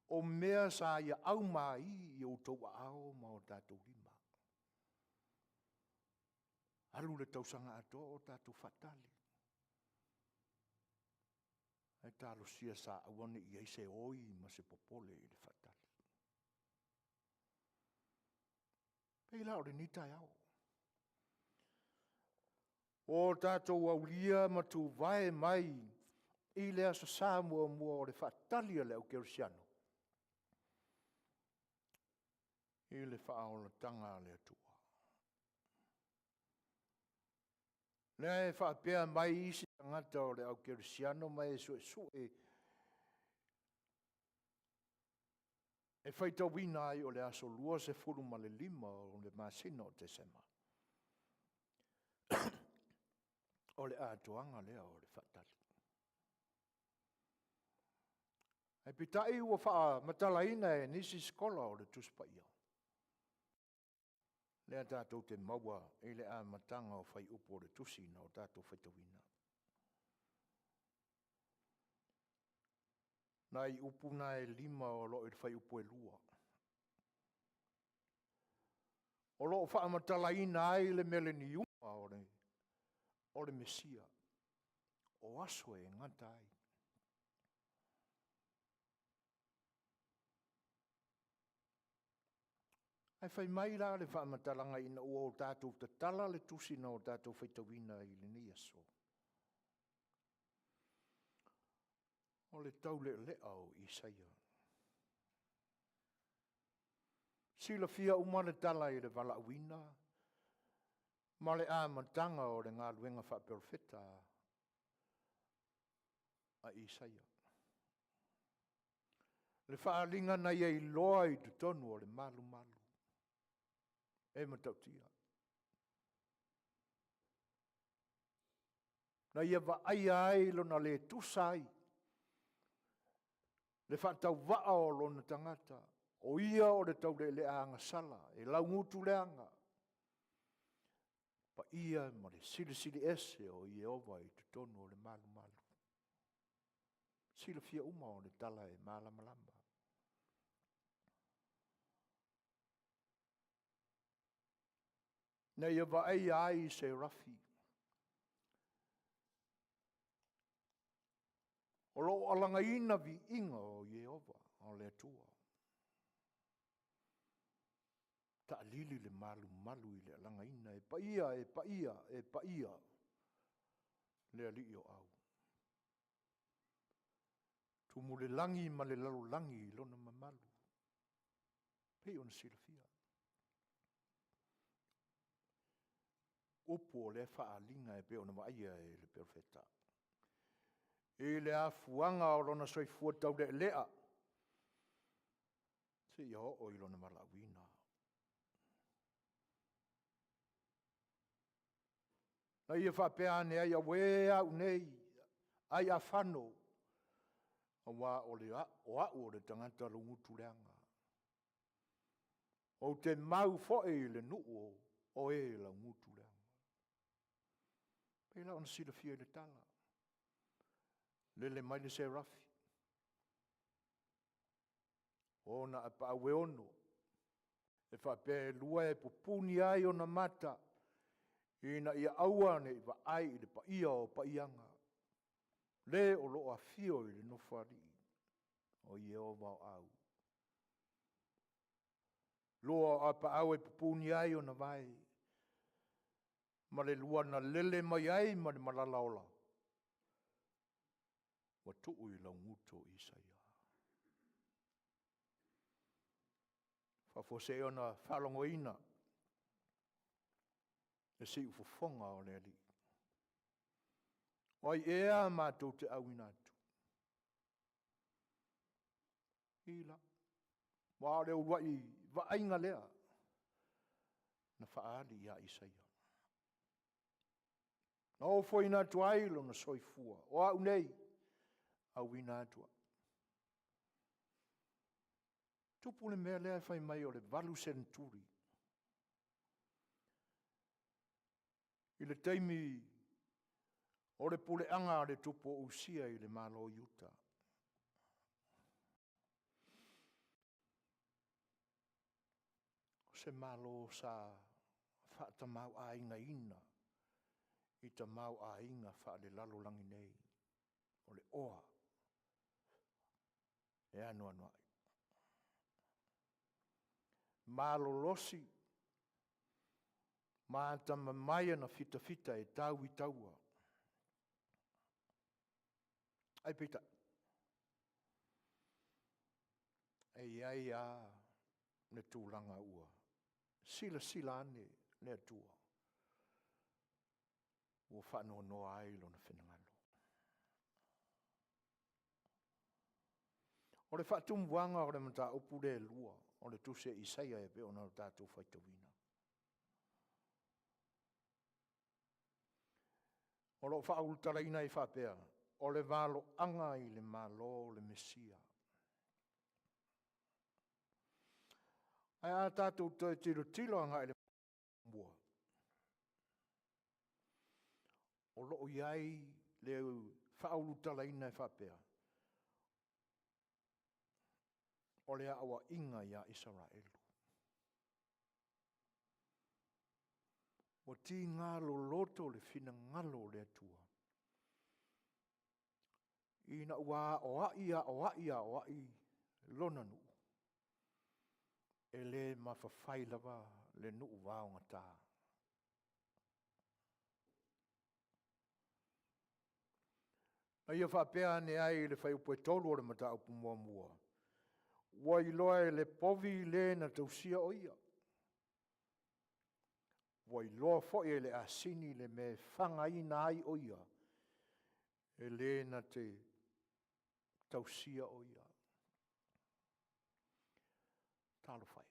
o mea sa ia aumai i outou aao ma o tatou lima. Alu le tausaga atoa o tatou faatali, ae talosia sa aua ne i i ai se oi ma se popole i le faatali. E pei la o lenei taeao, ua o tatou aulia ma tuvae mai i le Aso Sa muamua o le faatali a le au kerisiano i le faaolataga a le Atua. Lea e faapea mai isi tagata o le au kerisiano ma e suesue e faitauina ai o le aso 25 o le masina o Tesema, o le atoaga lea o le faatali. Ae peitai ua faamatalaina e nisi sikola o le Tusi Paia, lea tatou te maua i le amataga o fuaiupu o le Tusi na tatou faitauina. Nai upu na e 5 o lo o i le fuaiupu e 2, o lo o faamatalaina ai le meleniuma o le Mesia, o aso e gata ai. Ae fai mai la le faamatalaga ina ua o tatou tatala le tusi na o tatou faitauina i lenei aso, o le taulealea o Isaia. Silafia uma le tala i le valaauina ma le amataga o le galuega faaperofeta a Isaia. Le faaaliga na ia iloa i totonu o le malumalu e matautia. Na ia vaaia ai lona le tusa ai le faatauvaa o lona tagata, o ia o le taulealea agasala e laugutu leaga, paia ma le Silisili Ese o Ieova i totonu o le malumalu. Silafia uma o le tala e malamalama. Na ia vaaia ai Serafi o lo o alagaina viiga o Ieova o le Atua, taalili le malumalu i le alagaina, e paia, e paia, e paia le Alii o Au. Tumu le lagi ma le lalolagi i lona mamalu, e pei ona silafia. Upu o lea faaaliga e pei ona vaaia e le perofeta i le afuaga o lona soifua taulealea seia oo i lona valaauina. Na ia faapea ane ai, “Auē au nei, ai afano, aua o au o le tagata lougutu leaga, ou te mau foi i le nuu o e laugutu leaga.” E pei la ona silafia i le tala, lele mai le Serafi, o ona apaau e ono, e faapea e lua e pupuni ai ona mata, ina ia aua ne i vaai i le paia o paiaga, Le o lo o afio i le Nofoalii o Ieova o Au. Lua o apaau e pupuni ai ona vae, ma le lua na lele mai ai ma le malala ola, ua tuu i laugutu o Isaia. Faafuasei ona faalogoina le siufofoga o le Alii. O ai ea matou te auina atu? Ila, aua o le uluai vaaiga lea na faaali ia Isaia, na ofoina atu ai lona soifua, o au nei, auina atu au. Tupu le mea lea fai mai o le 8 seneturi i le taimi o le puleaga a le tupu o Usia i le Malo o Iuta. O se Malo sa faatamaoaigaina i tamaoaiga faalelalolagi nei, o le oa e anoanoai. Malolosi ma atamamai ona fitafita e tau i taua. Ae peitai, e i ai lava le tulaga ua silasila ane le Atua. ua faanoanoa ai lona finagalo. O le faatumuaga o le mataupu lea e 2 o le tusi a Isaia e pei ona tatou faitauina. O lo o faaulutalaina ai faapea, o le valoaga i le Malo o le Mesia. Ae a tatou toe tilotilo agai i le 1, o lo o i ai le faaulutalaina e faapea, o le aoaiga ia Isaraelu. Ua tiga loloto le finagalo o le Atua ina ua aoai, aoai, aoai lona nuu, e le mafaafai lava le nuu vaogata. Na ia faapea ane ai i le fuaiupu 3 o le mataupu 1, ua iloa e le povi le na tausia o ia, ua iloa foi e le asini le mea e fagaina ai o ia, e le na te tausia o ia. Talofa e!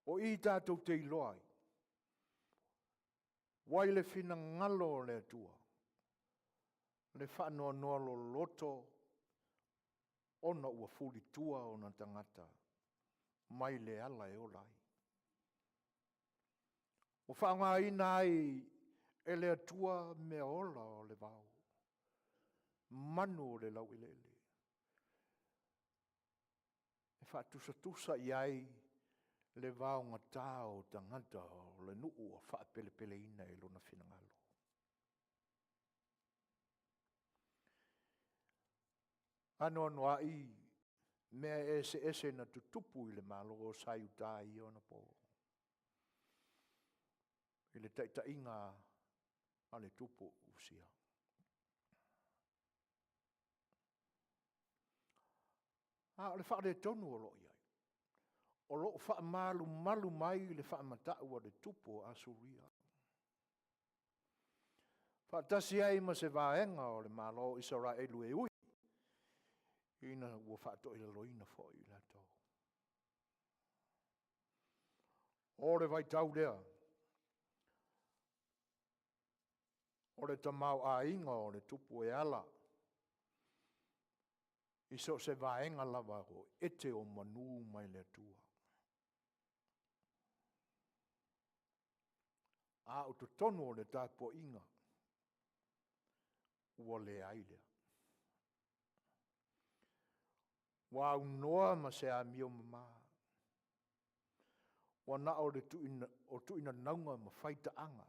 O i tatou te iloa ai, ua i le finagalo o le Atua le faanoanoa loloto ona ua fulitua ona tagata mai le ala e ola ai. Ua faaaogaina ai e le Atua meaola o le vao, manu o le laueleele e faatusatusa i ai le vaogata o tagata o le nuu ua faapelepeleina i lona finagalo. Anoanoai mea eseese na tutupu i le malo sa i uta i ona po i le taitaiga a le tupu o Usia. A o le faaletonu o lo o i ai, o lo o faamalumalu mai le faamatau a le tupu o Asuria, faatasi ai ma se vaega o le malo o Isaraelu e ui ina ua faatoilaloina foi i latou. O le vaitau lea o le tamaoaiga o le tupu e ala i so o se vaega lava o ete o manu mai le Atua. A o totonu o le tapuaiga ua leai lea. Ua aunoa ma se amio mama, ua na o tuinanauga ma faitaaga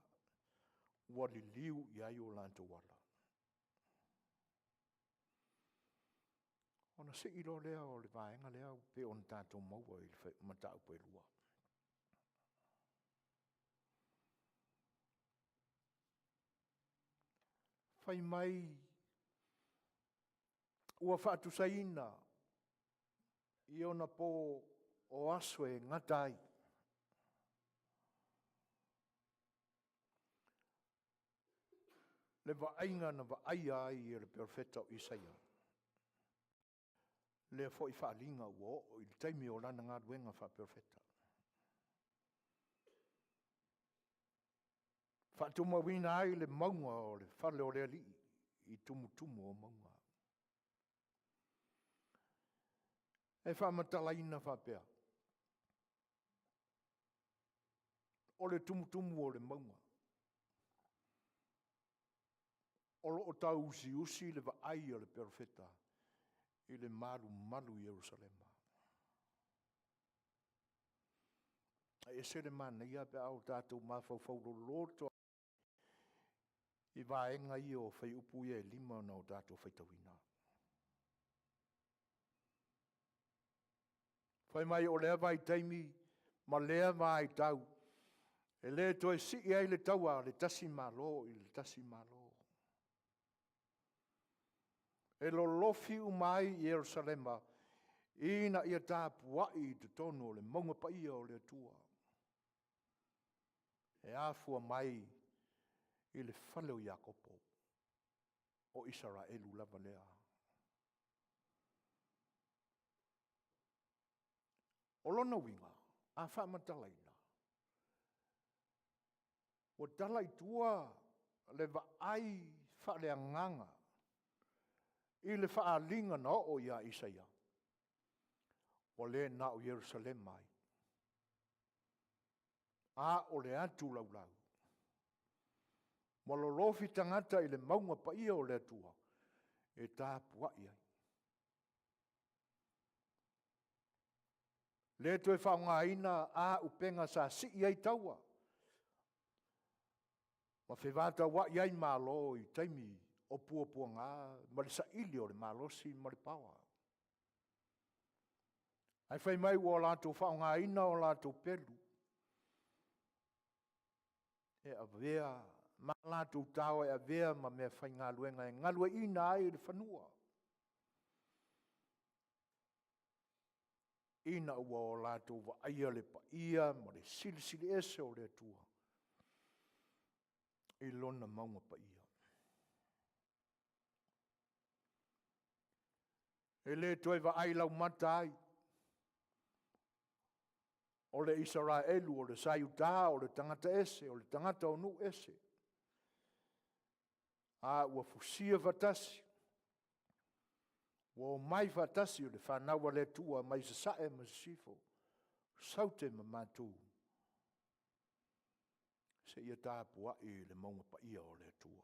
ua liliu i ai o latou ala. Ona sii loa lea o le vaega lea e pei ona tatou maua i mataupu e 2. Fai mai ua faatusaina i ona po o aso e gata ai le vaaiga na vaaia ai e le perofeta o Isaia lea foi faaaliga ua oo i le taimi o lana galuega faaperofeta. Faatumauina ai le mauga o le fale o le Alii i tumutumu o mauga. E faamatalaina faapea, o le tumutumu o le mauga, o lo o tau usiusi le vaai a le perofeta i le malumalu i Yerusalema. E ese le manaia pe a o tatou mafaufau loloto i vaega ia o fuaiupu ia e 5 na o tatou faitauina. Fai mai o lea vaitaimi ma lea vaitau, e le toe sii ai le taua a le tasi Malo i le tasi Malo. E lolofi uma ai Ierusalema ina ia tapuai i totonu o le mauga paia o le Atua. E afua mai i le fale o Iakopo, o Isaraelu lava lea. O lona uiga, a faamatalaina, ua tala i tua le vaai faaleagaga i le faaaliga na oo ia Isaia, ua le na o Ierusalema ai, a o le atu laulau. Ua lolofi tagata i le mauga paia o le Atua e tapuai ai. Le toe faaaogaina a upega sa sii ai taua ma fevatauai ai malo i taimi o puapuaga ma le saili o le malosi ma le paoa. Ae fai mai ua latou faaaogaina o latou pelu e avea ma latou tao e avea ma meafaigaluega e galueaiina ai le fanua, ina ua o latou vaaia le paia ma le Silisili Ese o le Atua i lona mauga paia. E le toe vaai laumata ai o le Isaraelu o le sa Iuta o le tagata ese o le tagata o nuu ese, a ua fusia faatasi, ua omai faatasi le fanau a le Atua mai Sasae ma Sisifo, Saute ma Matu, seia tapuai i le mauga paia o le Atua.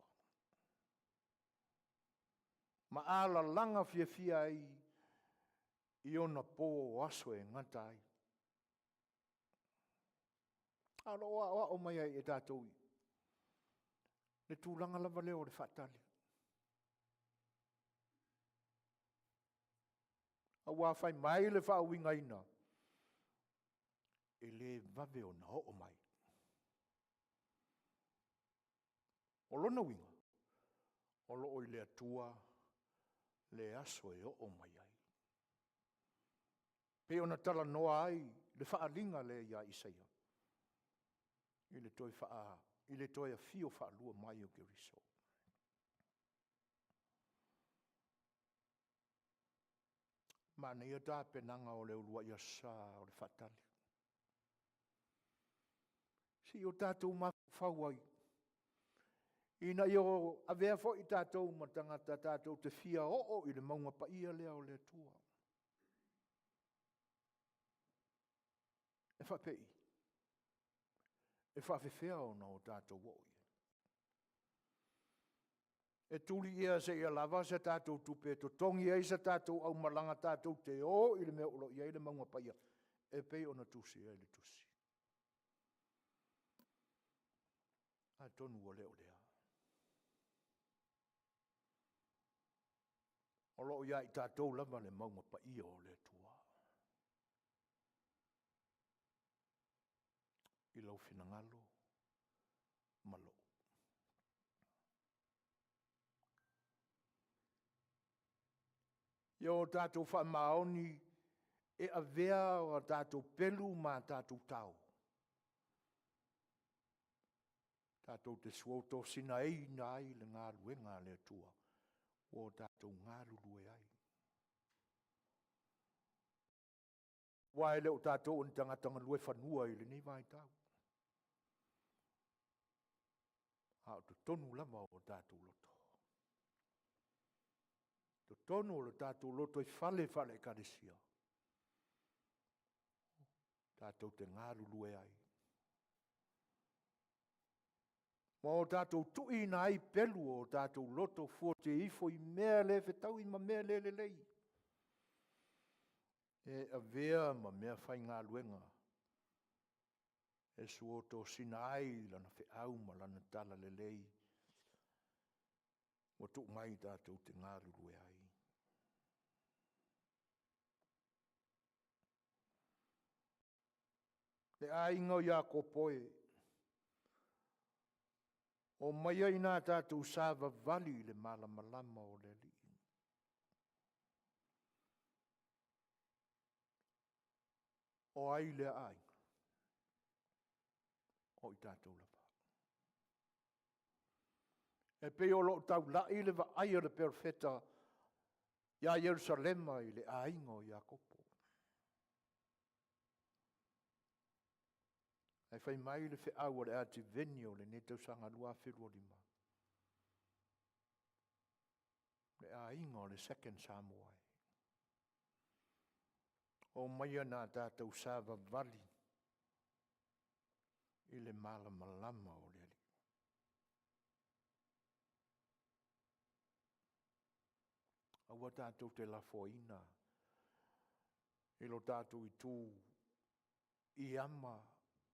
Ma alalaga fiafia ai i ona po o aso e gata ai. A o lo o aoao mai ai ia i tatou le tulaga lava lea o le faatali. Aua fai mai le faauigaina, e le vave ona oo mai. O lona uiga, o lo o i le Atua le aso e oo mai ai. E pei ona talanoa ai le faaaliga lea ia Isaia i le toe afio faalua mai o Keriso. Manaia tapenaga o le uluai Aso Sa o le faatali. Se i o tatou mafaufau ai ina ia avea foi tatou ma tagata tatou te fia oo i le mauga paia lea o le Atua. E faapei? E faapefea ona o tatou oo i ai? E tuli ea seia lava se tatou tupe e totogi ai se tatou aumalaga tatou te o i le mea o lo o i ai le mauga paia e pei ona tusi ai le tusi? Atonu ua le o lea. O lo o ia i tatou lava le mauga paia o le Atua. I lou finagalo ma lou. Ia o tatou faamaoni e avea o tatou pelu ma a tatou tao, tatou te suotosinaina ai le galuega a le Atua ua tatou galulue ai. Aua e le o tatou o ni tagata galue fanua i lenei vaitau, a o totonu lava o tatou loto, totonu o lo tatou lotoifale faale-Ekalesia, tatou te galulue ai ma o tatou tuuina ai pelu o tatou loto fuateifo i mea le fetaui ma mea le lelei, e avea ma meafaigaluega e suotosina ai Lana feau ma Lana talalelei ua tuu mai tatou te galulue ai. Le aiga o Iakopo e, omaia ina tatou savavali i le malamalama o le Alii. O ai lea aiga? O i tatou lava. E pei o lo o taulai le vaai a le perofeta ia Ierusalema i le aiga o Iakopo. Ae fai mai le feau a le Ativeni o lenei tausaga 2025, le aiga o le Second Samoa e. Omaia na tatou savavali i le malamalama o le Alii. Aua tatou te lafoaina i lo tatou itu i ama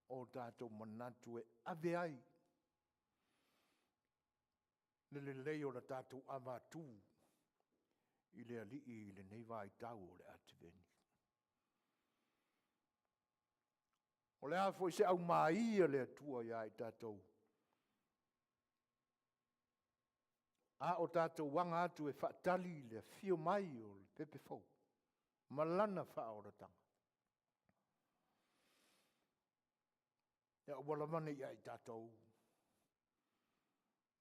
o tatou manatu e ave ai le lelei o le tatou avatu i le Alii i lenei vaitau o le Ativeni. O le a foi se aumai a le Atua ia i tatou, a o tatou aga atu e faatali le afio mai o le pepe fou ma lana faaolataga, ia aua lava ne i ia i tatou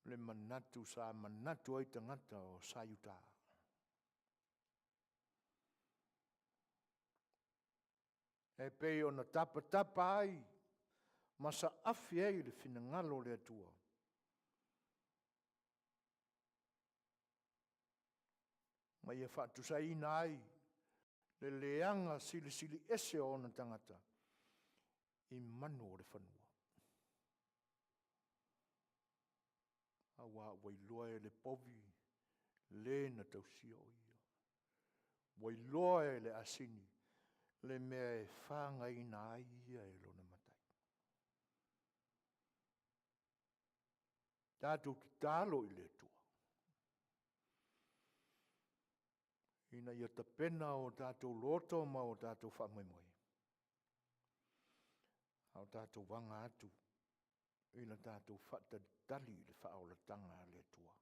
le manatu sa manatu ai tagata o sa Iuta. E pei ona tapatapa ai ma saafi ai le finagalo o le Atua, ma ia faatusaina ai le leaga silisili ese o ona tagata i manu o le fanua. Aua ua iloa e le povi le na tausia o ia. Ua iloa e le asini le mea e fagaina ai ia e lona matai. Tatou tatalo i le Atua ina ia tapena o tatou loto ma o tatou faamoemoe, a o tatou aga atu i le tatou faatalitali i le faaolataga a le Atua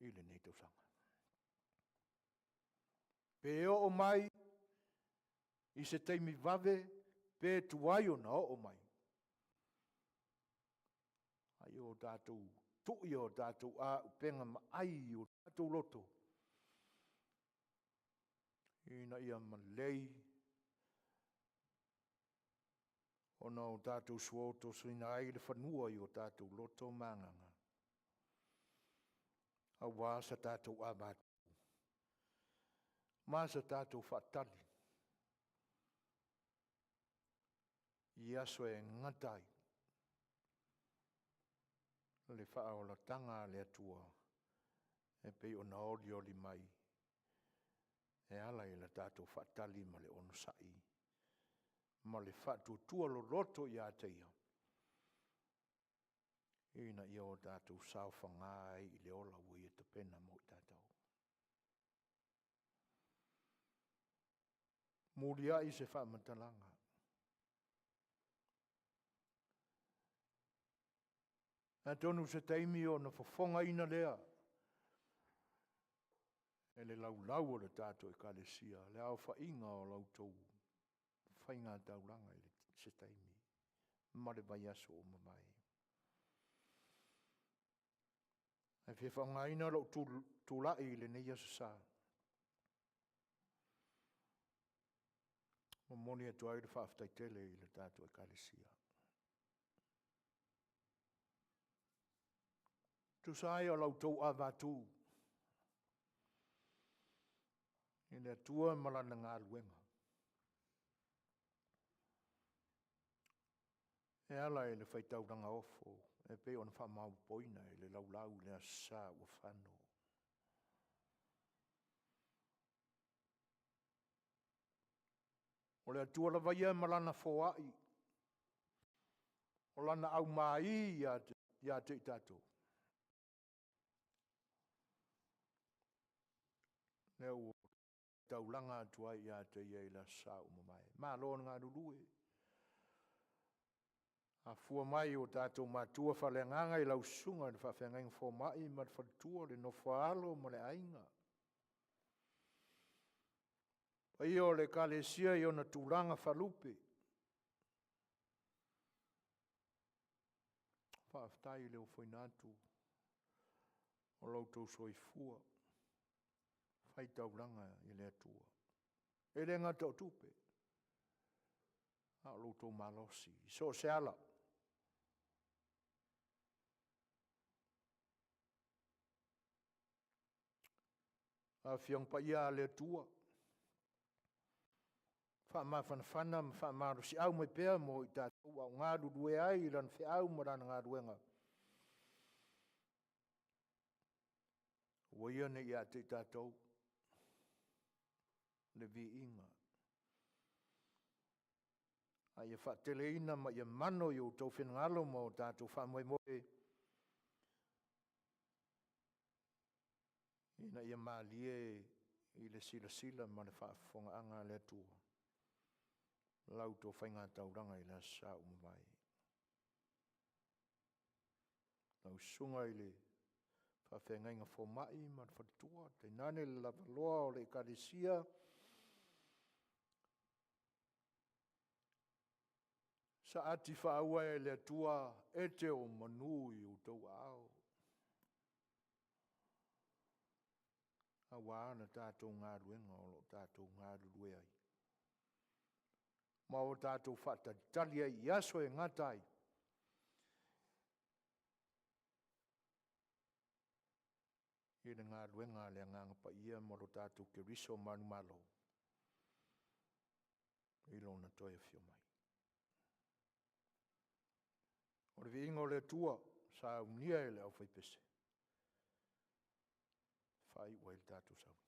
i lenei tausaga. Pe oo mai i se taimi vave pe tuai ona oo mai, a ia o tatou tui o tatou auupega maai i o tatou loto, ina ia malei ona o tatou suotosina ai le fanua i o tatou loto ma agaga, aua sa tatou avatu ma sa tatou faatali i aso e gata ai le faaolataga a le Atua e pei ona olioli mai e ala i le tatou faatali ma le onosai ma le faatuatua loloto ia te Ia, ina ia o tatou saofaga ai i le ola ua Ia tapena mo i tatou. Muliai se faamatalaga, atonu o se taimi ona fofogaina lea e le laulau o le tatou Ekalesia le aofaiga o la outou faigataulaga i se taimi ma le vaiaso ua mavae. Ae fia faaaogaina lou tulai i lenei aso Sa e momoli atu ai le faafetai tele i le tatou Ekalesia. E tusa ai o la outou avatū i le Atua ma Lana galuega, e ala i le faitaulaga ofo e pei ona faamaopoopoina i le laulau i le Aso Sa ua fano. O le Atua lava ia ma Lana foai, o Lana aumai ia te i tatou, lea ua taulaga atu ai ia te Ia i le Aso Sa ua mavae. Malo le galulue. Afua mai i o tatou matua faaleagaga i lau susuga i le Faafeagaiga Fomai ma le faletua, le nofo a alo ma le aiga. Le paia o le Ekalesia i ona tulaga faalupe. Faafetai i le ofoina atu o lo outou soifua faitaulaga i le Atua. E le gata o tupe, a o lo outou malosi i so o se ala. Afioga Paia a le Atua, faamafanafana ma faamalosiau mai pea mo i tatou a o galulue ai i Lana feau ma Lana galuega, aua ia ne i ia te i tatou le viiga, a ia faateleina ma ia mano i outou finagalo ma o tatou faamoemoe, ina ia malie i le silasila ma le faafofogaaga a le Atua la outou faigataulaga i le aso Sa ua mavae. Lau susuga i le faafeagaiga fomai ma le faletua, tainane le lavaloa o le ekalesia Saati faaua e le Atua e te o manu i outou aao, aua le tatou galuega o lo o tatou galulue ai, ma o tatou faatalitali ai i aso e gata ai, i le galuega a le Agaga Paia ma lo tatou Keriso manumalo i Lona toe afio mai. O le viiga o le Atua ua saunia e le aufaipese e faaiu ai le tatou saunoaga.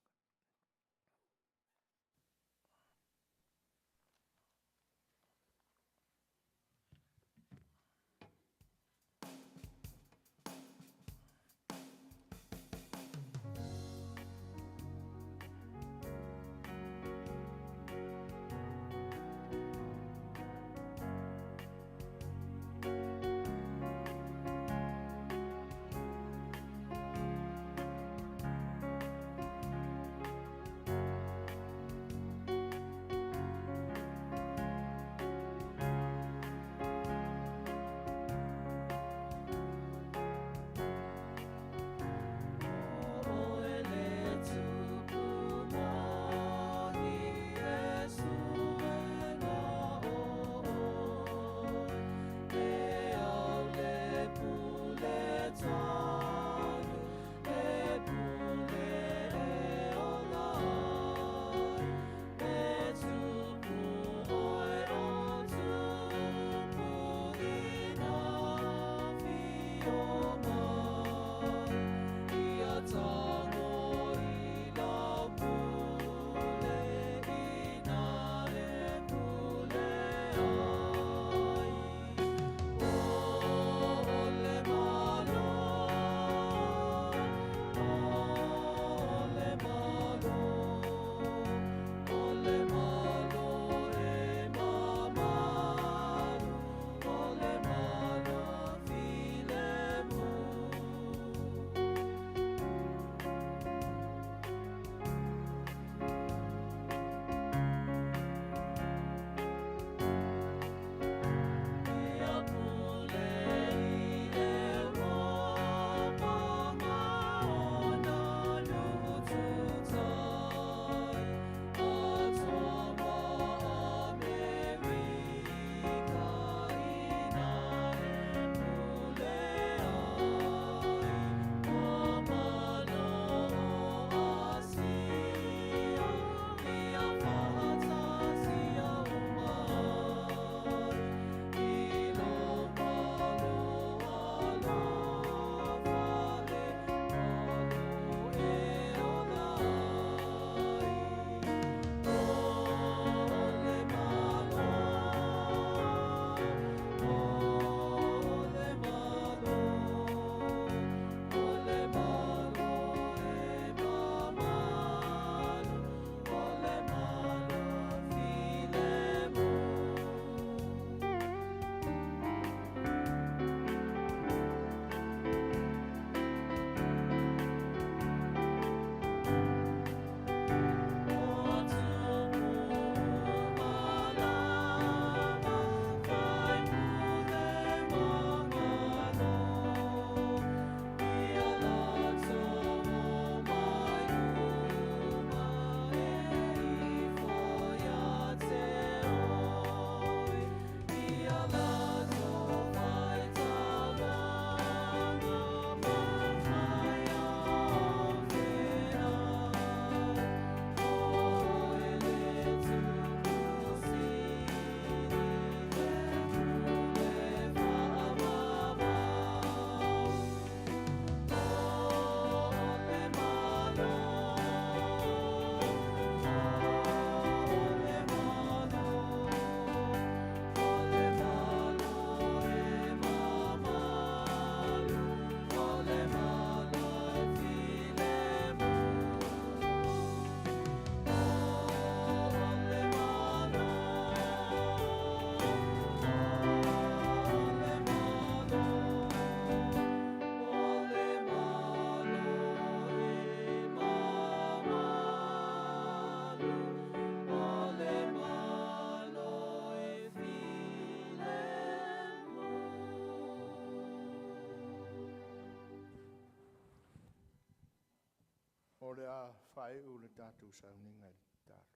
le a faaiu le tatou sauniga i le tatalo.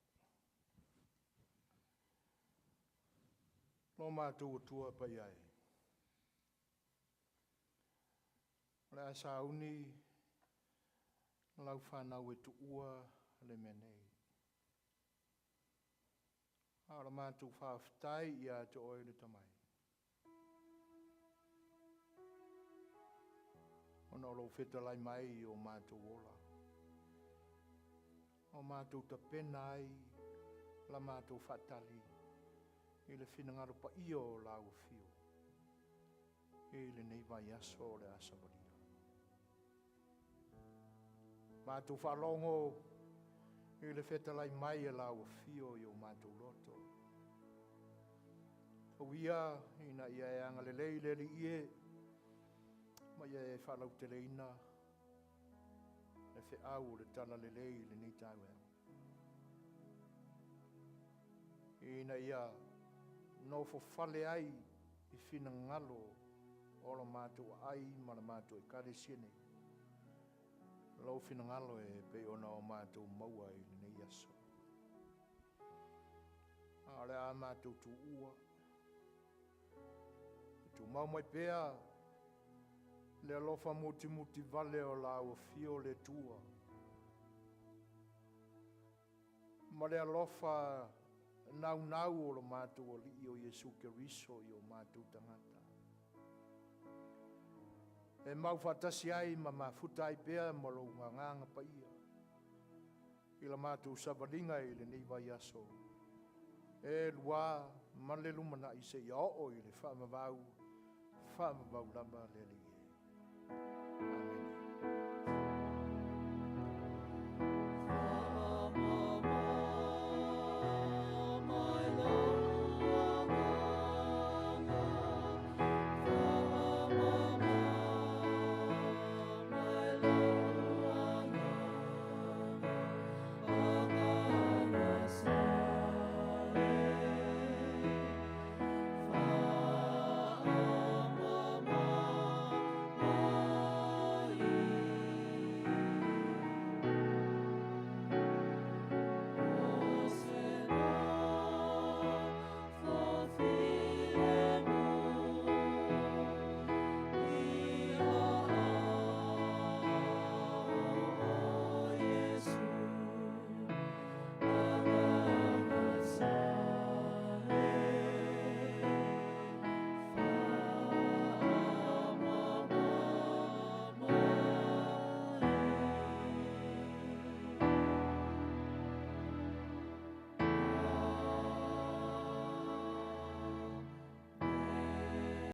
Lo matou Atua paia e, o le a sauni lau fanau e tuua le mea nei. A o le matou faafetai ia te oe le Tamai, ona o lou fetalai mai i o matou ola, o matou tapena ai la matou faatali i le finagalo paia o lau Afio i lenei vaiaso o le a savalia. Matou faalogo i le fetalai mai a lau Afio i o matou loto, tau ia ina ia e agalelei le Alii e, ma ia e faalauteleina le feau o le talalelei i lenei taeao, ina ia nofofale ai i finagalo o lo matou aai ma le matou Ekalesia nei lou finagalo e pei ona o matou maua i lenei aso. A o le a matou tuua, e tumau mai pea le alofa mutimutivale o lau Afio le Atua ma le alofa naunau o lo matou Alii o Iesu Keriso i o matou tagata, e mau faatasi ai ma mafuta ai pea ma lou Agaga Paia i la matou savaliga i lenei vaiaso e lua ma le lumanai seia oo i le faavavau, faavavau lava le Alii e.